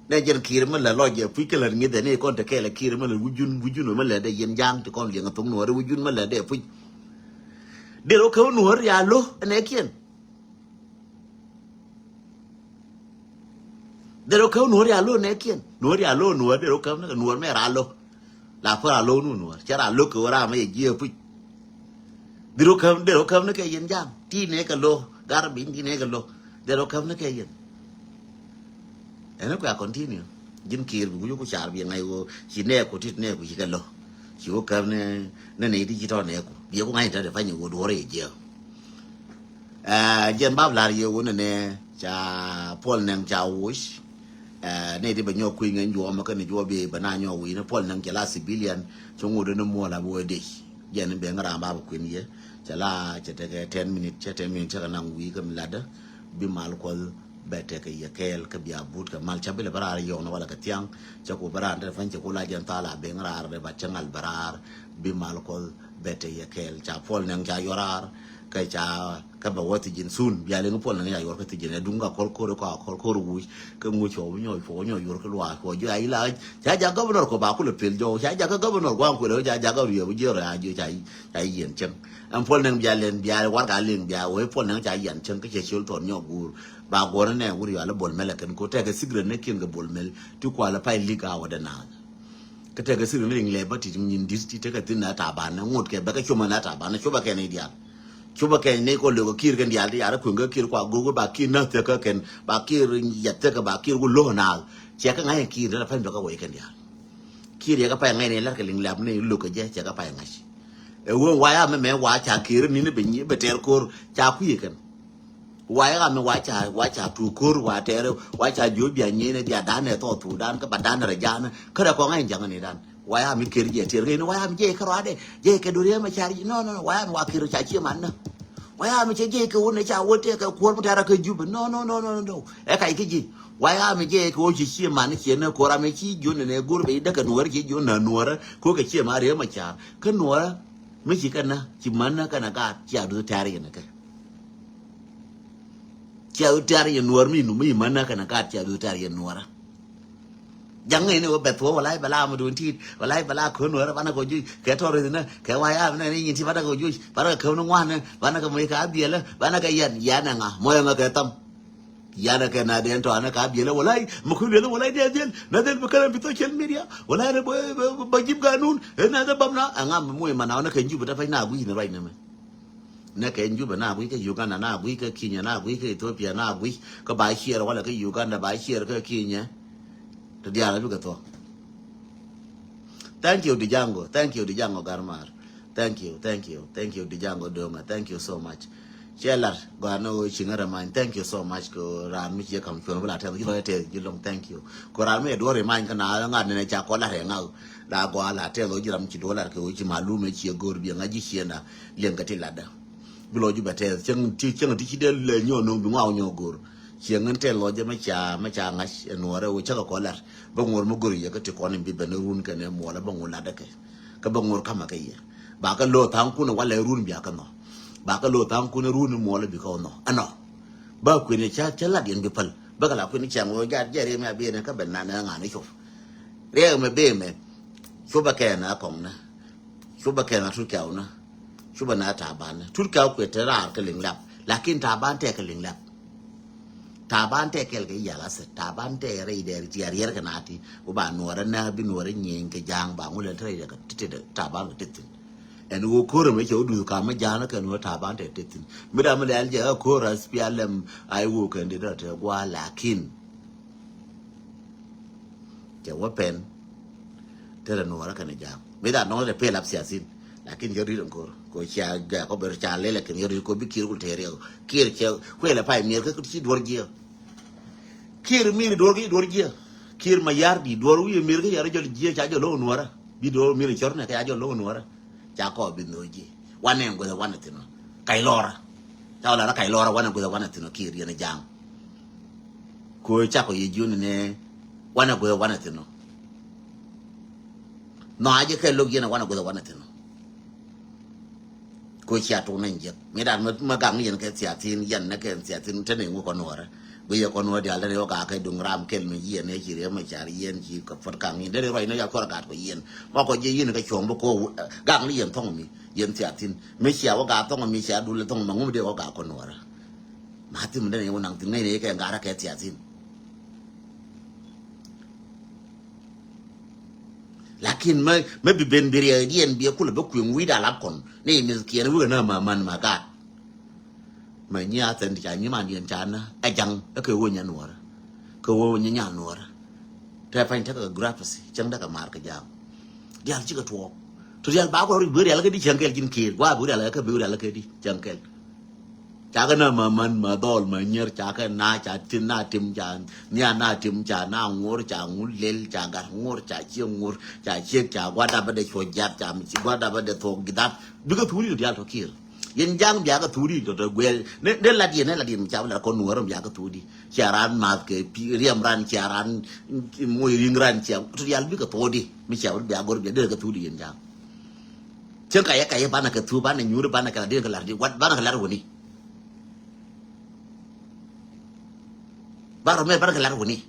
Nɛ jɛn Kiir mi lɛ lɔc jɛ puc kɛ lät ŋi̱thɛ ni kɔn te kɛɛl Kiir mi lät wujun wujun mi lät dee yɛn ja̱a̱ŋ ti kɔn liɛŋ a thok nuɔ̱ɔ̱rä wujun mi lät dee puc. Dee rɔ käp nuɔ̱ɔ̱rä ya lo̱k ɛnɛ kiɛn. Derɛ käp nuɔ̱ɔ̱r ya lo̱ nɛ kiɛn nuɔ̱ɔ̱r ya lo̱ nuɔ̱ɔ̱r derɛ käp ni kɛ nuɔ̱ɔ̱r mɛ ra lo̱. La pär a lo̱ nu nuɔ̱ɔ̱r cɛ ra lo̱ kɛ wä ra mɛ yɛ jiɛ puc. Derɛ käp derɛ käp ni kɛ yɛn ja̱a̱ŋ ti nɛ kɛ lo̱ gar bi̱ny ti nɛ kɛ lo̱. Derɛ käp ni kɛ yɛn. Ɛn ni kua continue ji̱n Kiir bi wi̱c ku car bi ŋa̱c ɣöö ci nɛ ku tit nɛ ku ci kɛ lo̱. Ci wä käp ni ni ni ti ci tɔ ni ku bi ku ŋa̱c tɔ de pany wä duɔr i̱ jiɛ. Ɛ jiɛn bab lar yɛ wä ni ni ca Puɔl Nɛŋ ca wuc. Ɛ ni ti bɛ nyɔk kui̱ ŋɛn juɔmɛ kä ni juɔ bi bɛ na nyɔk wi̱i̱ ni Puɔl Nɛŋ cɛ la civilian cɛ ŋut ni muɔl a bi wä dec. Jiɛn ni ben ram bab kui̱n yɛ cɛ la cɛ tekɛ ten minute cɛ ten minute cɛ kɛ naŋ wi̱i̱ kä mi latdä bi mal Kuɔth bɛ tekɛ yɛ kɛɛl kä bia but kɛ mal ca bi lɛ bä raar yɔk ni walɛ kɛ thiaŋ. Cɛ ku bä raar ni te pany cɛ ku la jɛn thaal a ben raar de ba cɛ ŋal bä raar bi mal Kuɔth bɛ tekɛ yɛ kɛɛl ca Puɔl Nɛŋ ca yɔr raar. Kä ca kä bɛ wä thi̱ji̱n sun bia liŋ Puɔl Nɛŋ ca yɔr kä thi̱ji̱n ɛ duŋ ka kɔl kor kɔ kɔl kor wuc kä ŋuc cuɔ nyɔ cuɔ nyɔ yɔr kä luaak cuɔ jiɔ a yi la ca jak governor kɔ ba kulɛ pel jɔw ca jak kä governor guaŋ kulɛ ca jak kä riɛw jiɛ rɔ a jiɔ ca yi ca yi yɛn cɛŋ. Ɛn Puɔl Nɛŋ bia liŋ bia warka liŋ bia wee Puɔl Nɛŋ ca yɛn cɛŋ kä cɛ ciöl thɔn nyɔ guur. Ba guɔ̱r ni nɛ wur yɔal i̱ Bol Mel ɛ kɛn ko tɛkɛ sigrɛt ni kiɛn kɛ Bol Mel ti kual i̱ pay lik a wä dɛ naath. Kä tɛkɛ sigrɛt ni liŋ lɛ bä tit nyin di̱t ti tekɛ thi̱n na taban ni ŋot kɛ bɛ kɛ cumä na taban ni cupä kɛn i̱ diaal. Cupä kɛn ni kɔ lök ɛ ki̱i̱r kɛn diaal ti yar i̱ kueŋ kɛ ki̱i̱r kua go̱o̱k i̱ ba ki̱i̱r na thäkä kɛn ba ki̱i̱r yɛt thäkä ba ki̱i̱r ku lo̱k naath. Ciɛ kä ŋa̱c in ki̱i̱r ni la pany bɛ kɛ wec kɛn diaal. Ki̱i̱r yɛ kɛ pay ŋa̱c ni lär kɛ liŋ lɛp ni lök kɛ jɛ ciɛ kɛ pay ŋa̱c. Ɛ wee waya mɛ mɛ wa ca ki̱i̱r ni ni bɛ nyi bɛ tɛr ko̱r ca kui̱ kɛn. Waya mɛ wa ca wa ca tu ko̱r wa tɛr wa ca jiö bia nyi ni bia dan ɛ thɔ thu dan kä ba dan rɛ jan kä rɛ kɔŋ ɛn jaŋ ni dan. Waya mi ker jɛ tɛr ni waya mi jɛ kɛ rɔadɛ jɛ kɛ dori mɛ car no no no waya mi wa ker ca cie man na. Waya mi cɛ jɛ kɛ wun ca wun tɛ kɛ kuɔr mi tɛr kɛ jup no no no no no. Ɛ ka ikä ji waya mi jɛ kɛ wun ci cie man cie ne ko̱r mi ci jiö ni ne gur bɛ idä kɛ nuɔr ci jiö na nuɔr ko kɛ cie ma rɛ mɛ car kɛ nuɔr. Mi ci kɛ na ci man na kɛ na gat cia duth tɛr yɛ ni kɛ. Cia duth tɛr yɛ nuɔr mi nu mi man na kɛ na gat cia duth tɛr yɛ nuɔr. Jaŋ ŋäcni wä bɛth wä walai bɛ la ma duun ti̱i̱t walai bɛ la kön wä banɛ kɛ juc kɛ tɔr i̱ nä kɛ wa ya nɛ ni nyin ti banɛ kɛ juc banɛ kɛ kön ŋuan nɛ banɛ kɛ moc kɛ a biɛlä banɛ kɛ yɛn yɛn ɛ ŋa mɔ yɛ ŋa kɛ tham. Yanɛ kɛ na den tɔ anɛ ka biɛlɛ walai ma kul biɛlɛ walai den den na den bɛ kɛlɛ bi social media walai ne bɛ bɛ jib ganun ɛ na den bam na ɛ ŋa mɛ moc ma na nɛ kɛ jub da pɛc na gui ni right nɛ mɛ. Nɛ kɛ jub na gui kɛ Uganda na gui kɛ Kenya na gui kɛ Ethiopia na gui kɛ ba share wala kɛ Uganda ba share kɛ Kenya. Tɛ diaal bi kɛ thɔ. Thank you Dijango. Thank you Dijango Garmar. Thank you, thank you, thank you Dijango Donga. Thank you so much. Cɛ lar gɔaa ni ɣöö ci ŋä rɛ many. Thank you so much kɛ ɣöö raan mi ci jɛ ka̱m cuɔ̱n bi la tɛth ji̱ lɔc tɛth ji̱ lɔŋ. Thank you kɛ ɣöö raan mi jɛ duɔ̱ɔ̱r ri many kä na ɣä ŋa̱t ni nɛ ca kɔn lar ɛ ŋa̱ ɣä la gɔaa la tɛth ɣöö ji̱ ram ci duɔ̱ɔ̱r lar kɛ ɣöö ci malum ɛ ci ɛ go̱o̱r bi ɛ ŋa̱ ji̱ ciënda liɛŋ kɛ ti latdä. Bi lɔc ji̱ bɛ tɛth cäŋ ti cäŋ ti ci dee lɛ nyɔɔ no̱o̱ŋ bi ŋɔak nyɔɔ go̱o̱r. Ciɛ ŋän tɛth lɔc jɛ mɛ ca mɛ ca ŋa̱c ɛ nuɔɔrɛ ɣöö cäkɛ kɔn lar bä ŋuɔ̱r mi go̱r yɛ kä ti kɔn in bi ben run kɛnɛ muɔlä bä ŋuɔ̱r latdä kɛ. Kä bä ŋuɔ̱r ka̱mä kɛ yɛ ba kɛ lo̱o̱ tha̱a̱ŋkun walɛ run bia kɛ nhɔ. Ba kɛ lo̱o̱ tha̱a̱ŋkun run muɔlä bi kɛ nhɔ ɛnɔ. Ba kuën ca ca lat yɛn bi päl bä kɛ la kuën cɛŋ wä gat jɛ riɛk mɛ a ben kä ben na nɛ ŋa̱n i̱ cop. Riɛk mɛ ben mɛ cop bä kɛ na kɔŋ na. Cop bä kɛ na tut kɛw na. Cop bä na taban na tut kɛw kuɛ te raar kɛ liŋ lap lakin taban tɛ kɛ liŋ lap. Taban tɛ kɛl kɛ yal asɛ taban tɛ rɛy dɛr ti ariɛr kɛ nati wä ba nuɔrɛ nɛ bi nuɔrɛ nyieeny kɛ ja̱a̱ŋ ba ŋulɛ te rɛy dɛ kɛ ti ti dɛ taban kɛ ti thin. Ɛn wä ko̱r ɛmɛ cɛ wä duth kam mi ja̱a̱ŋ kɛ nuɔrɛ taban tɛ ti thin mi dam mi lɛl jɛ ɛ ko̱r as pial ɛm ay wä kɛn di dɛ tɛ gua lakin. Cɛ wä pɛn. Te rɛ nuɔrɛ kɛn ja̱a̱ŋ mi dam nɔŋ rɛ pel ap siasin. Lakin yɛ rit ɛn ko̱r ko cia gɛ kɔ ber ca lelɛ kɛn yɛ rit ko bi kir kul te riɛk kir cɛ kuɛlɛ pay miɛr kä ci duɔr jiɛ. Kiir mi ni duɔr ki duɔr jiɛ. Kiir ma yar di duɔr wi̱i̱ mir ki yar jɔl jiɛ ca jɔl lo̱w nuɔrä bi duɔr mi ni cɔr nɛ kɛ ca jɔl lo̱w nuɔrä. Ca kɔ bi nho̱ jiɛ wanɛ guɛth wanɛ thin ɔ kac lɔra. Ca wä lara kac lɔra wanɛ guɛth wanɛ thin ɔ kiir yɛn ja̱a̱ŋ. Ko ca kɔ yɛ jiun nɛ wanɛ guɛth wanɛ thin ɔ. Nhɔaacä kɛ lo̱k yɛn wanɛ guɛth wanɛ thin ɔ. Ko cia tuk nɛn jiɛk mi ran ma gaŋ yɛn kɛ thiathin yɛn nɛ kɛ thiathin te ni ŋu kɔn wärä. Bi yɛ kɔn wä dial dani wä gaa kɛ duŋ ram kɛl mi yɛn ɛ ci riɛ ma car yɛn ci kɛ fot kaŋ yɛn dani ruac nɛ ya kɔr gat kɔ yɛn ma kɔ jiɛ yɛn kɛ cuɔm bi ko gaŋ ni yɛn thɔŋ mi yɛn thiathin mi cia wä gaa thɔŋ mi cia dul thɔŋ ma ŋum dee wä gaa kɔn wärä. Ma thin mi dani wä naŋ thin ŋäc ni kɛ gaa rɛ kɛ thiathin. Lakin mä mä bi ben bi riɛk diɛn bi kulɛ bä kueŋ wi̱i̱ da lap kɔn ni mi̱th kiɛn wi̱i̱ na ma man ma gaat. Mä nyi a thɛn ti ca nyi man diɛn ca na ɛ jaŋ ɛ kɛ wä nya nuɔrä. Kɛ wä nya nya nuɔrä. Tɛ pa̱ny tekɛ grapes cäŋ däkɛ mar kɛ jaŋ. Dial cikɛ tuɔɔk. Tu rial ba kɔ ri bi rial kä di cɛŋ kɛl ji̱n kiir gua bi rial kä bi rial kä di cɛŋ kɛl. Ca kɛ na ma man ma dhɔl ma nyier ca kɛ na ca tin na tim ca nia na tim ca na ŋor ca ŋul lel ca gat ŋor ca cie ŋor ca ciek ca gua dap bä de cuɔ jat ca mi ci gua dap bä de thok gidat. Bikɛ thuri tu rial tɔ kiir. Yɛn ja̱a̱ŋ biakɛ thuri tɔ tɔ guɛl ne ne lat yɛn ne lat yɛn ca bi lat kɔ nuɔr biakɛ thuri. Cia ran math kɛ pi riɛm ran cia ran moc riŋ ran cia tu rial bikɛ thuri mi cia bi biakɛ gor biakɛ derɛ kɛ thuri yɛn ja̱a̱ŋ. Cieŋ kayɛ kayɛ banɛ kɛ thuu banɛ nyuuri banɛ kɛ lar di̱n kɛ lar di̱n wat banɛ kɛ lar wuni. Banɛ rɔ mɛ banɛ kɛ lar wuni.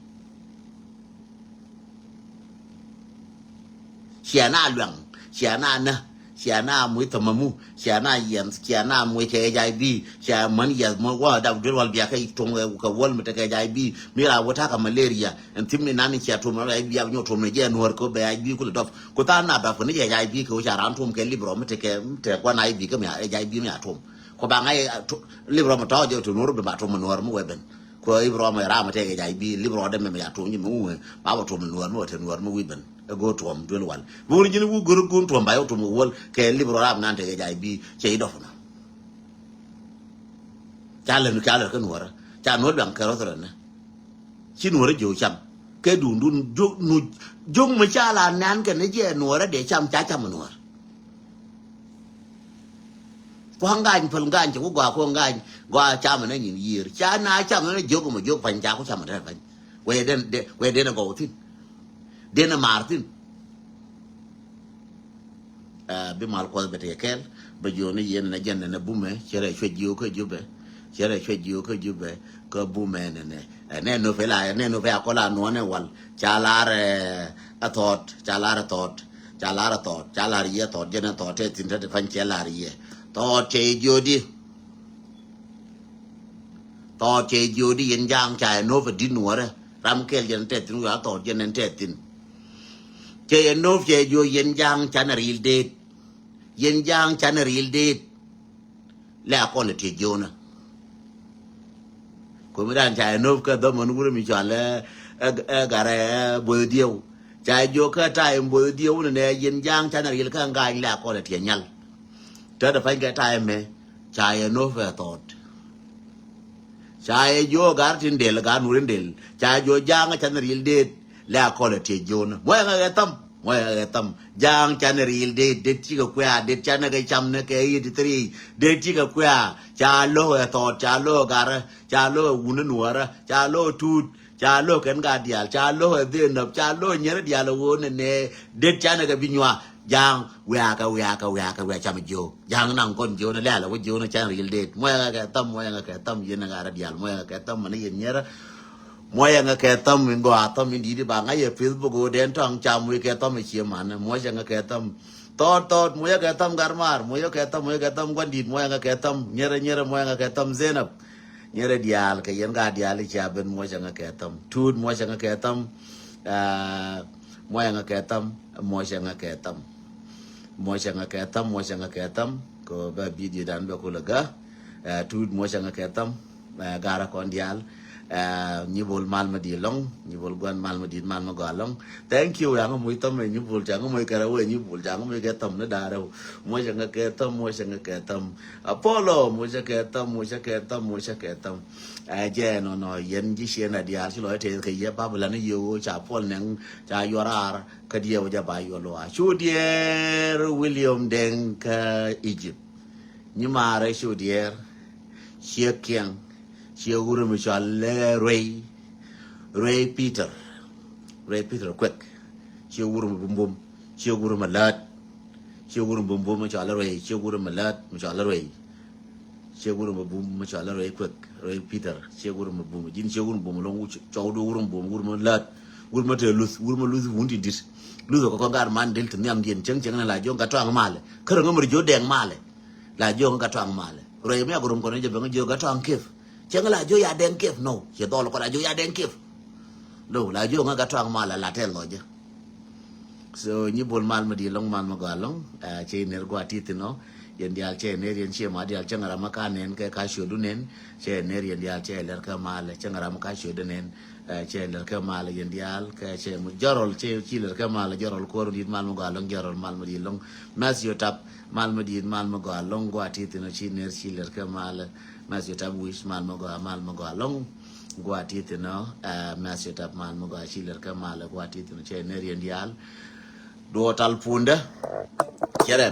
Cia na luɛŋ cia na nä cia na muc thamamu cia na yɛn cia na muc kɛ H I V cia män yɛth mɔ wä dap duel wal bia kɛ tuɔŋ kɛ wäl mi tekɛ H I V mi ra wä takɛ malaria. Ɛn thim ni nan ni cia tuɔm H I V a bi nyɔ tuɔm ni jɛ nuɔr kɛ bɛ H I V kulɛ dɔp. Ku tha̱a̱ŋ na dɔp kɛ ni jɛ H I V kɛ wä ca ran tuɔm kɛ lip rɔ mi tekɛ mi tekɛ kuan H I V kɛ mi H I V mi a tuɔm. Ku ba ŋa̱c lip rɔ mi tɔ̱ jɛ tuɔm nuɔr bi ba tuɔm mi nuɔr mi wɛ ben. Ku lip rɔ mi ram mi tekɛ H I V lip rɔ dɛ mɛ mi ca tuɔm ji̱ mi wä ba ba tuɔm mi nuɔr mi wɛ te nuɔr mi wi̱i̱ ben. Ɛ go̱o̱r tuɔm duel wal bi wun ji̱n wä go̱o̱r gun tuɔm ba yɛ tuɔm kɛ wäl kɛ lip rɔ ram nan tekɛ H I V cɛ i̱ dɔp na. Ca lɛ nu ca lɛ kä nuɔrä ca nuɔr luaŋ kɛ rɔth rɛ nɛ. Ci nuɔrä jiök cam kɛ dundun jiök nu jiök mi ca la nan kɛ ni jɛ nuɔrä dee cam ca cam nuɔr. Kua̱ ŋany päl ŋany cɛ ku gɔaa ku ŋany gɔaa cam ni nyin yiër ca na cam ni jiök mi jiök pany ca ku cam ni pany. Wee den wee den gɔw thin den mar thin. Bi mal kuɔth bɛ tëë kɛl bɛ jiɔni yɛn nɛ jɛn nɛ bumɛ cɛ rɛ cuɛ jiök kä jupɛ. Cɛ rɛ cuɛ jiök kä jupɛ kä bumɛ nɛ nɛ nɛ nopɛ la nɛ nopɛ a kɔla nuɔnɛ wal ca lar ɛ thɔt ca lar ɛ thɔt ca lar ɛ thɔt ca lar yɛ thɔt jɛn ɛ thɔt tɛ thin tɛ ti pany cɛ lar yɛ thɔt cɛ jiödi. Thɔɔt cɛ jiöödi yɛn ja̱a̱ŋ ca yɛ nööp ɛ di̱t nuɔ̱ɔ̱rä ram kɛl jɛn tɛth thi̱n wiaa thɔɔt jɛn ɛn tɛth thi̱n. Cɛ yɛ nööp cɛ jiöö yɛn ja̱a̱ŋ canɛ riil deet. Yɛn ja̱a̱ŋ canɛ riil deet. Lɛ a kɔn ɛ tiec jiöönä. Komi dan ca yɛ nööp kä dhɔmɔn wurɛ mi cɔal ɛ ɛ garɛ ɛ both dieu. Ca yɛ jiöö kä ta̱a̱ in both dieu ni nɛ yɛn ja̱a̱ŋ canɛ riil kä ŋa̱a̱ny lɛ a kɔn ɛ tiec nyal. Tɛt ɛ pa̱ny kɛ ta̱a̱ ɛmɛ ca yɛ nööp ɛ thɔɔt. Ca yɛ jiök gar tin del gar nur in del ca jiök ja̱a̱ŋ can riil det. Lɛ a kɔl ɛ tiec jiöknä muɔyɛ ŋä kɛ thäm muɔyɛ ŋä kɛ thäm. Ja̱a̱ŋ can riil det det cikɛ kuɛ̈ɛ̈ det canɛ kɛ cam nɛ kɛ eighty three. Det cikɛ kuɛ̈ɛ̈ ca lo̱k ɛ thɔɔt ca lo̱k ɛ garä ca lo̱k ɛ wun in nuɔ̱ɔ̱rä ca lo̱k ɛ tuut. Ca lo̱k kɛn ka diaal ca lo̱k ɛ dhenäp ca lo̱k nyɛrä diaal ɛ ɣöö nɛnɛ det canɛ kɛ bi nyuak. Ja̱a̱ŋ wiakɛ wiakɛ wiakɛ wiak cam jiöök. Ja̱a̱ŋ naŋ kɔn jiöök ni lɛ̈ɛ̈l ɛ wä jiöök ni can riil det muɔyɛ ŋɛ kɛ thäm muɔyɛ ŋɛ kɛ thäm yɛn ɛ ɣaarä diaal muɔyɛ ŋɛ kɛ thäm mani yɛn nyɛrä. Muɔyɛ ŋɛ kɛ thäm in gɔaa thäm in di̱t i̱ ba ŋa̱c yɛ Facebook ɣöö dɛn tɔ̱a̱ŋ cam wi̱i̱ kɛ thäm i̱ cie manä muɔcɛ ŋɛ kɛ thäm. Thɔɔt thɔɔt muɔcɛ kɛ thäm gar maar muɔcɛ kɛ thäm muɔcɛ kɛ thäm gua̱n di̱t muɔyɛ ŋɛ kɛ thäm nyɛrä nyɛrä muɔyɛ ŋɛ kɛ thäm Zenap. Nyɛrɛ diaal kɛ yɛn ka diaal i̱ cia ben muɔcɛ ŋä kɛ thäm tuut muɔcɛ ŋä kɛ thäm. Muɔcɛ ŋä kɛ thäm muɔcɛ ŋä kɛ thäm. Muɔcɛ ŋä kɛ thäm muɔcɛ ŋä kɛ thäm kɛ bɛ bidio dan bɛ kulɛ gä. Tuut muɔcɛ ŋä kɛ thäm. Garä kɔn diaal. Nyi bol mal mi di lɔŋ nyi bol guan mal mi di mal mi gɔa lɔŋ. Thank you yaŋ muc thäm nyi bol caŋ muc kɛ rɛ wee nyi bol caŋ muc kɛ thäm ni da̱a̱ rɛw. Muɔcɛ ŋä kɛ thäm muɔcɛ ŋä kɛ thäm. Apollo mucä kɛ thäm mucä kɛ thäm mucä kɛ thäm. Ɛ jɛ nɔnɔ yɛn ji̱ ciɛ na diaal ci lɔc tɛth kɛ yɛ Babilɔn i̱ yio̱w ca Puɔl nɛŋ ca yuɔr raar kä diɛw jɛ ba yuɔr luaak cu diɛɛr William Deng kä Egypt. Nyi maarɛ cu diɛɛr ciɛ kiɛŋ ciɛ wurɛ mi cɔal lɛ ruey. Ruey Peter. Ruey Peter kuɛk. Ciɛ wurɛ mi bumbum ciɛ wurɛ mi läät. Ciɛ wurɛ mi bumbum mi cɔal lɛ ruey ciɛ wurɛ mi läät mi cɔal lɛ ruey. Ciɛ wurɛ mi bum mi cɔal lɛ ruey kuɛk ruey Peter ciɛ wurɛ mi bum ji̱n ciɛ wurɛ mi bum loŋ cɔwdu wurɛ mi bum wurɛ mi läät. Wurɛ mi te luth wurɛ mi luth wun ti di̱t. Luth kɔkɔ gat man dil ti nhiamdiɛn cieŋ cieŋ ni la jiök gat tɔaŋ malɛ kärɛ ŋämär jiök dɛŋ malɛ. La jiök gat tɔaŋ malɛ ruey mi agurum kɔn jɛ ben jiök gat tɔaŋ kep. Cieŋ la jiök ya dɛŋ kep no ciɛ dhɔl kɔn la jiök ya dɛŋ kep. Lo la jiök ŋä gat tɔaŋ malɛ la tɛl lɔcä. So nyi bol mal mi di lɔŋ mal mi gɔaa lɔŋ. Ci ner gɔaa ti thin ɔ Yɛn diaal cɛ ner yɛn ciɛ ma diaal cɛ ŋaram ka nen kɛ ka ciötdu nen. Cɛ ner yɛn diaal cɛ lɛr kɛ malɛ cɛ ŋaram ka ciötdu nen. Cɛ lɛr kɛ malɛ yɛn diaal kɛ cɛ mu jɔrɔl cɛ ci lɛr kɛ malɛ jɔrɔl kuɔr dit mal mi gɔa lɔŋ jɔrɔl mal mi dit lɔŋ. Matthew Tap mal mi dit mal mi gɔa lɔŋ gua ti thin ci ner ci lɛr kɛ malɛ. Matthew Tap wic mal mi gɔa mal mi gɔa lɔŋ gua ti thin. Matthew Tap mal mi gɔa ci lɛr kɛ malɛ gua ti thin cɛ ner yɛn diaal. Duɔ tal pundä. Cɛ rɛ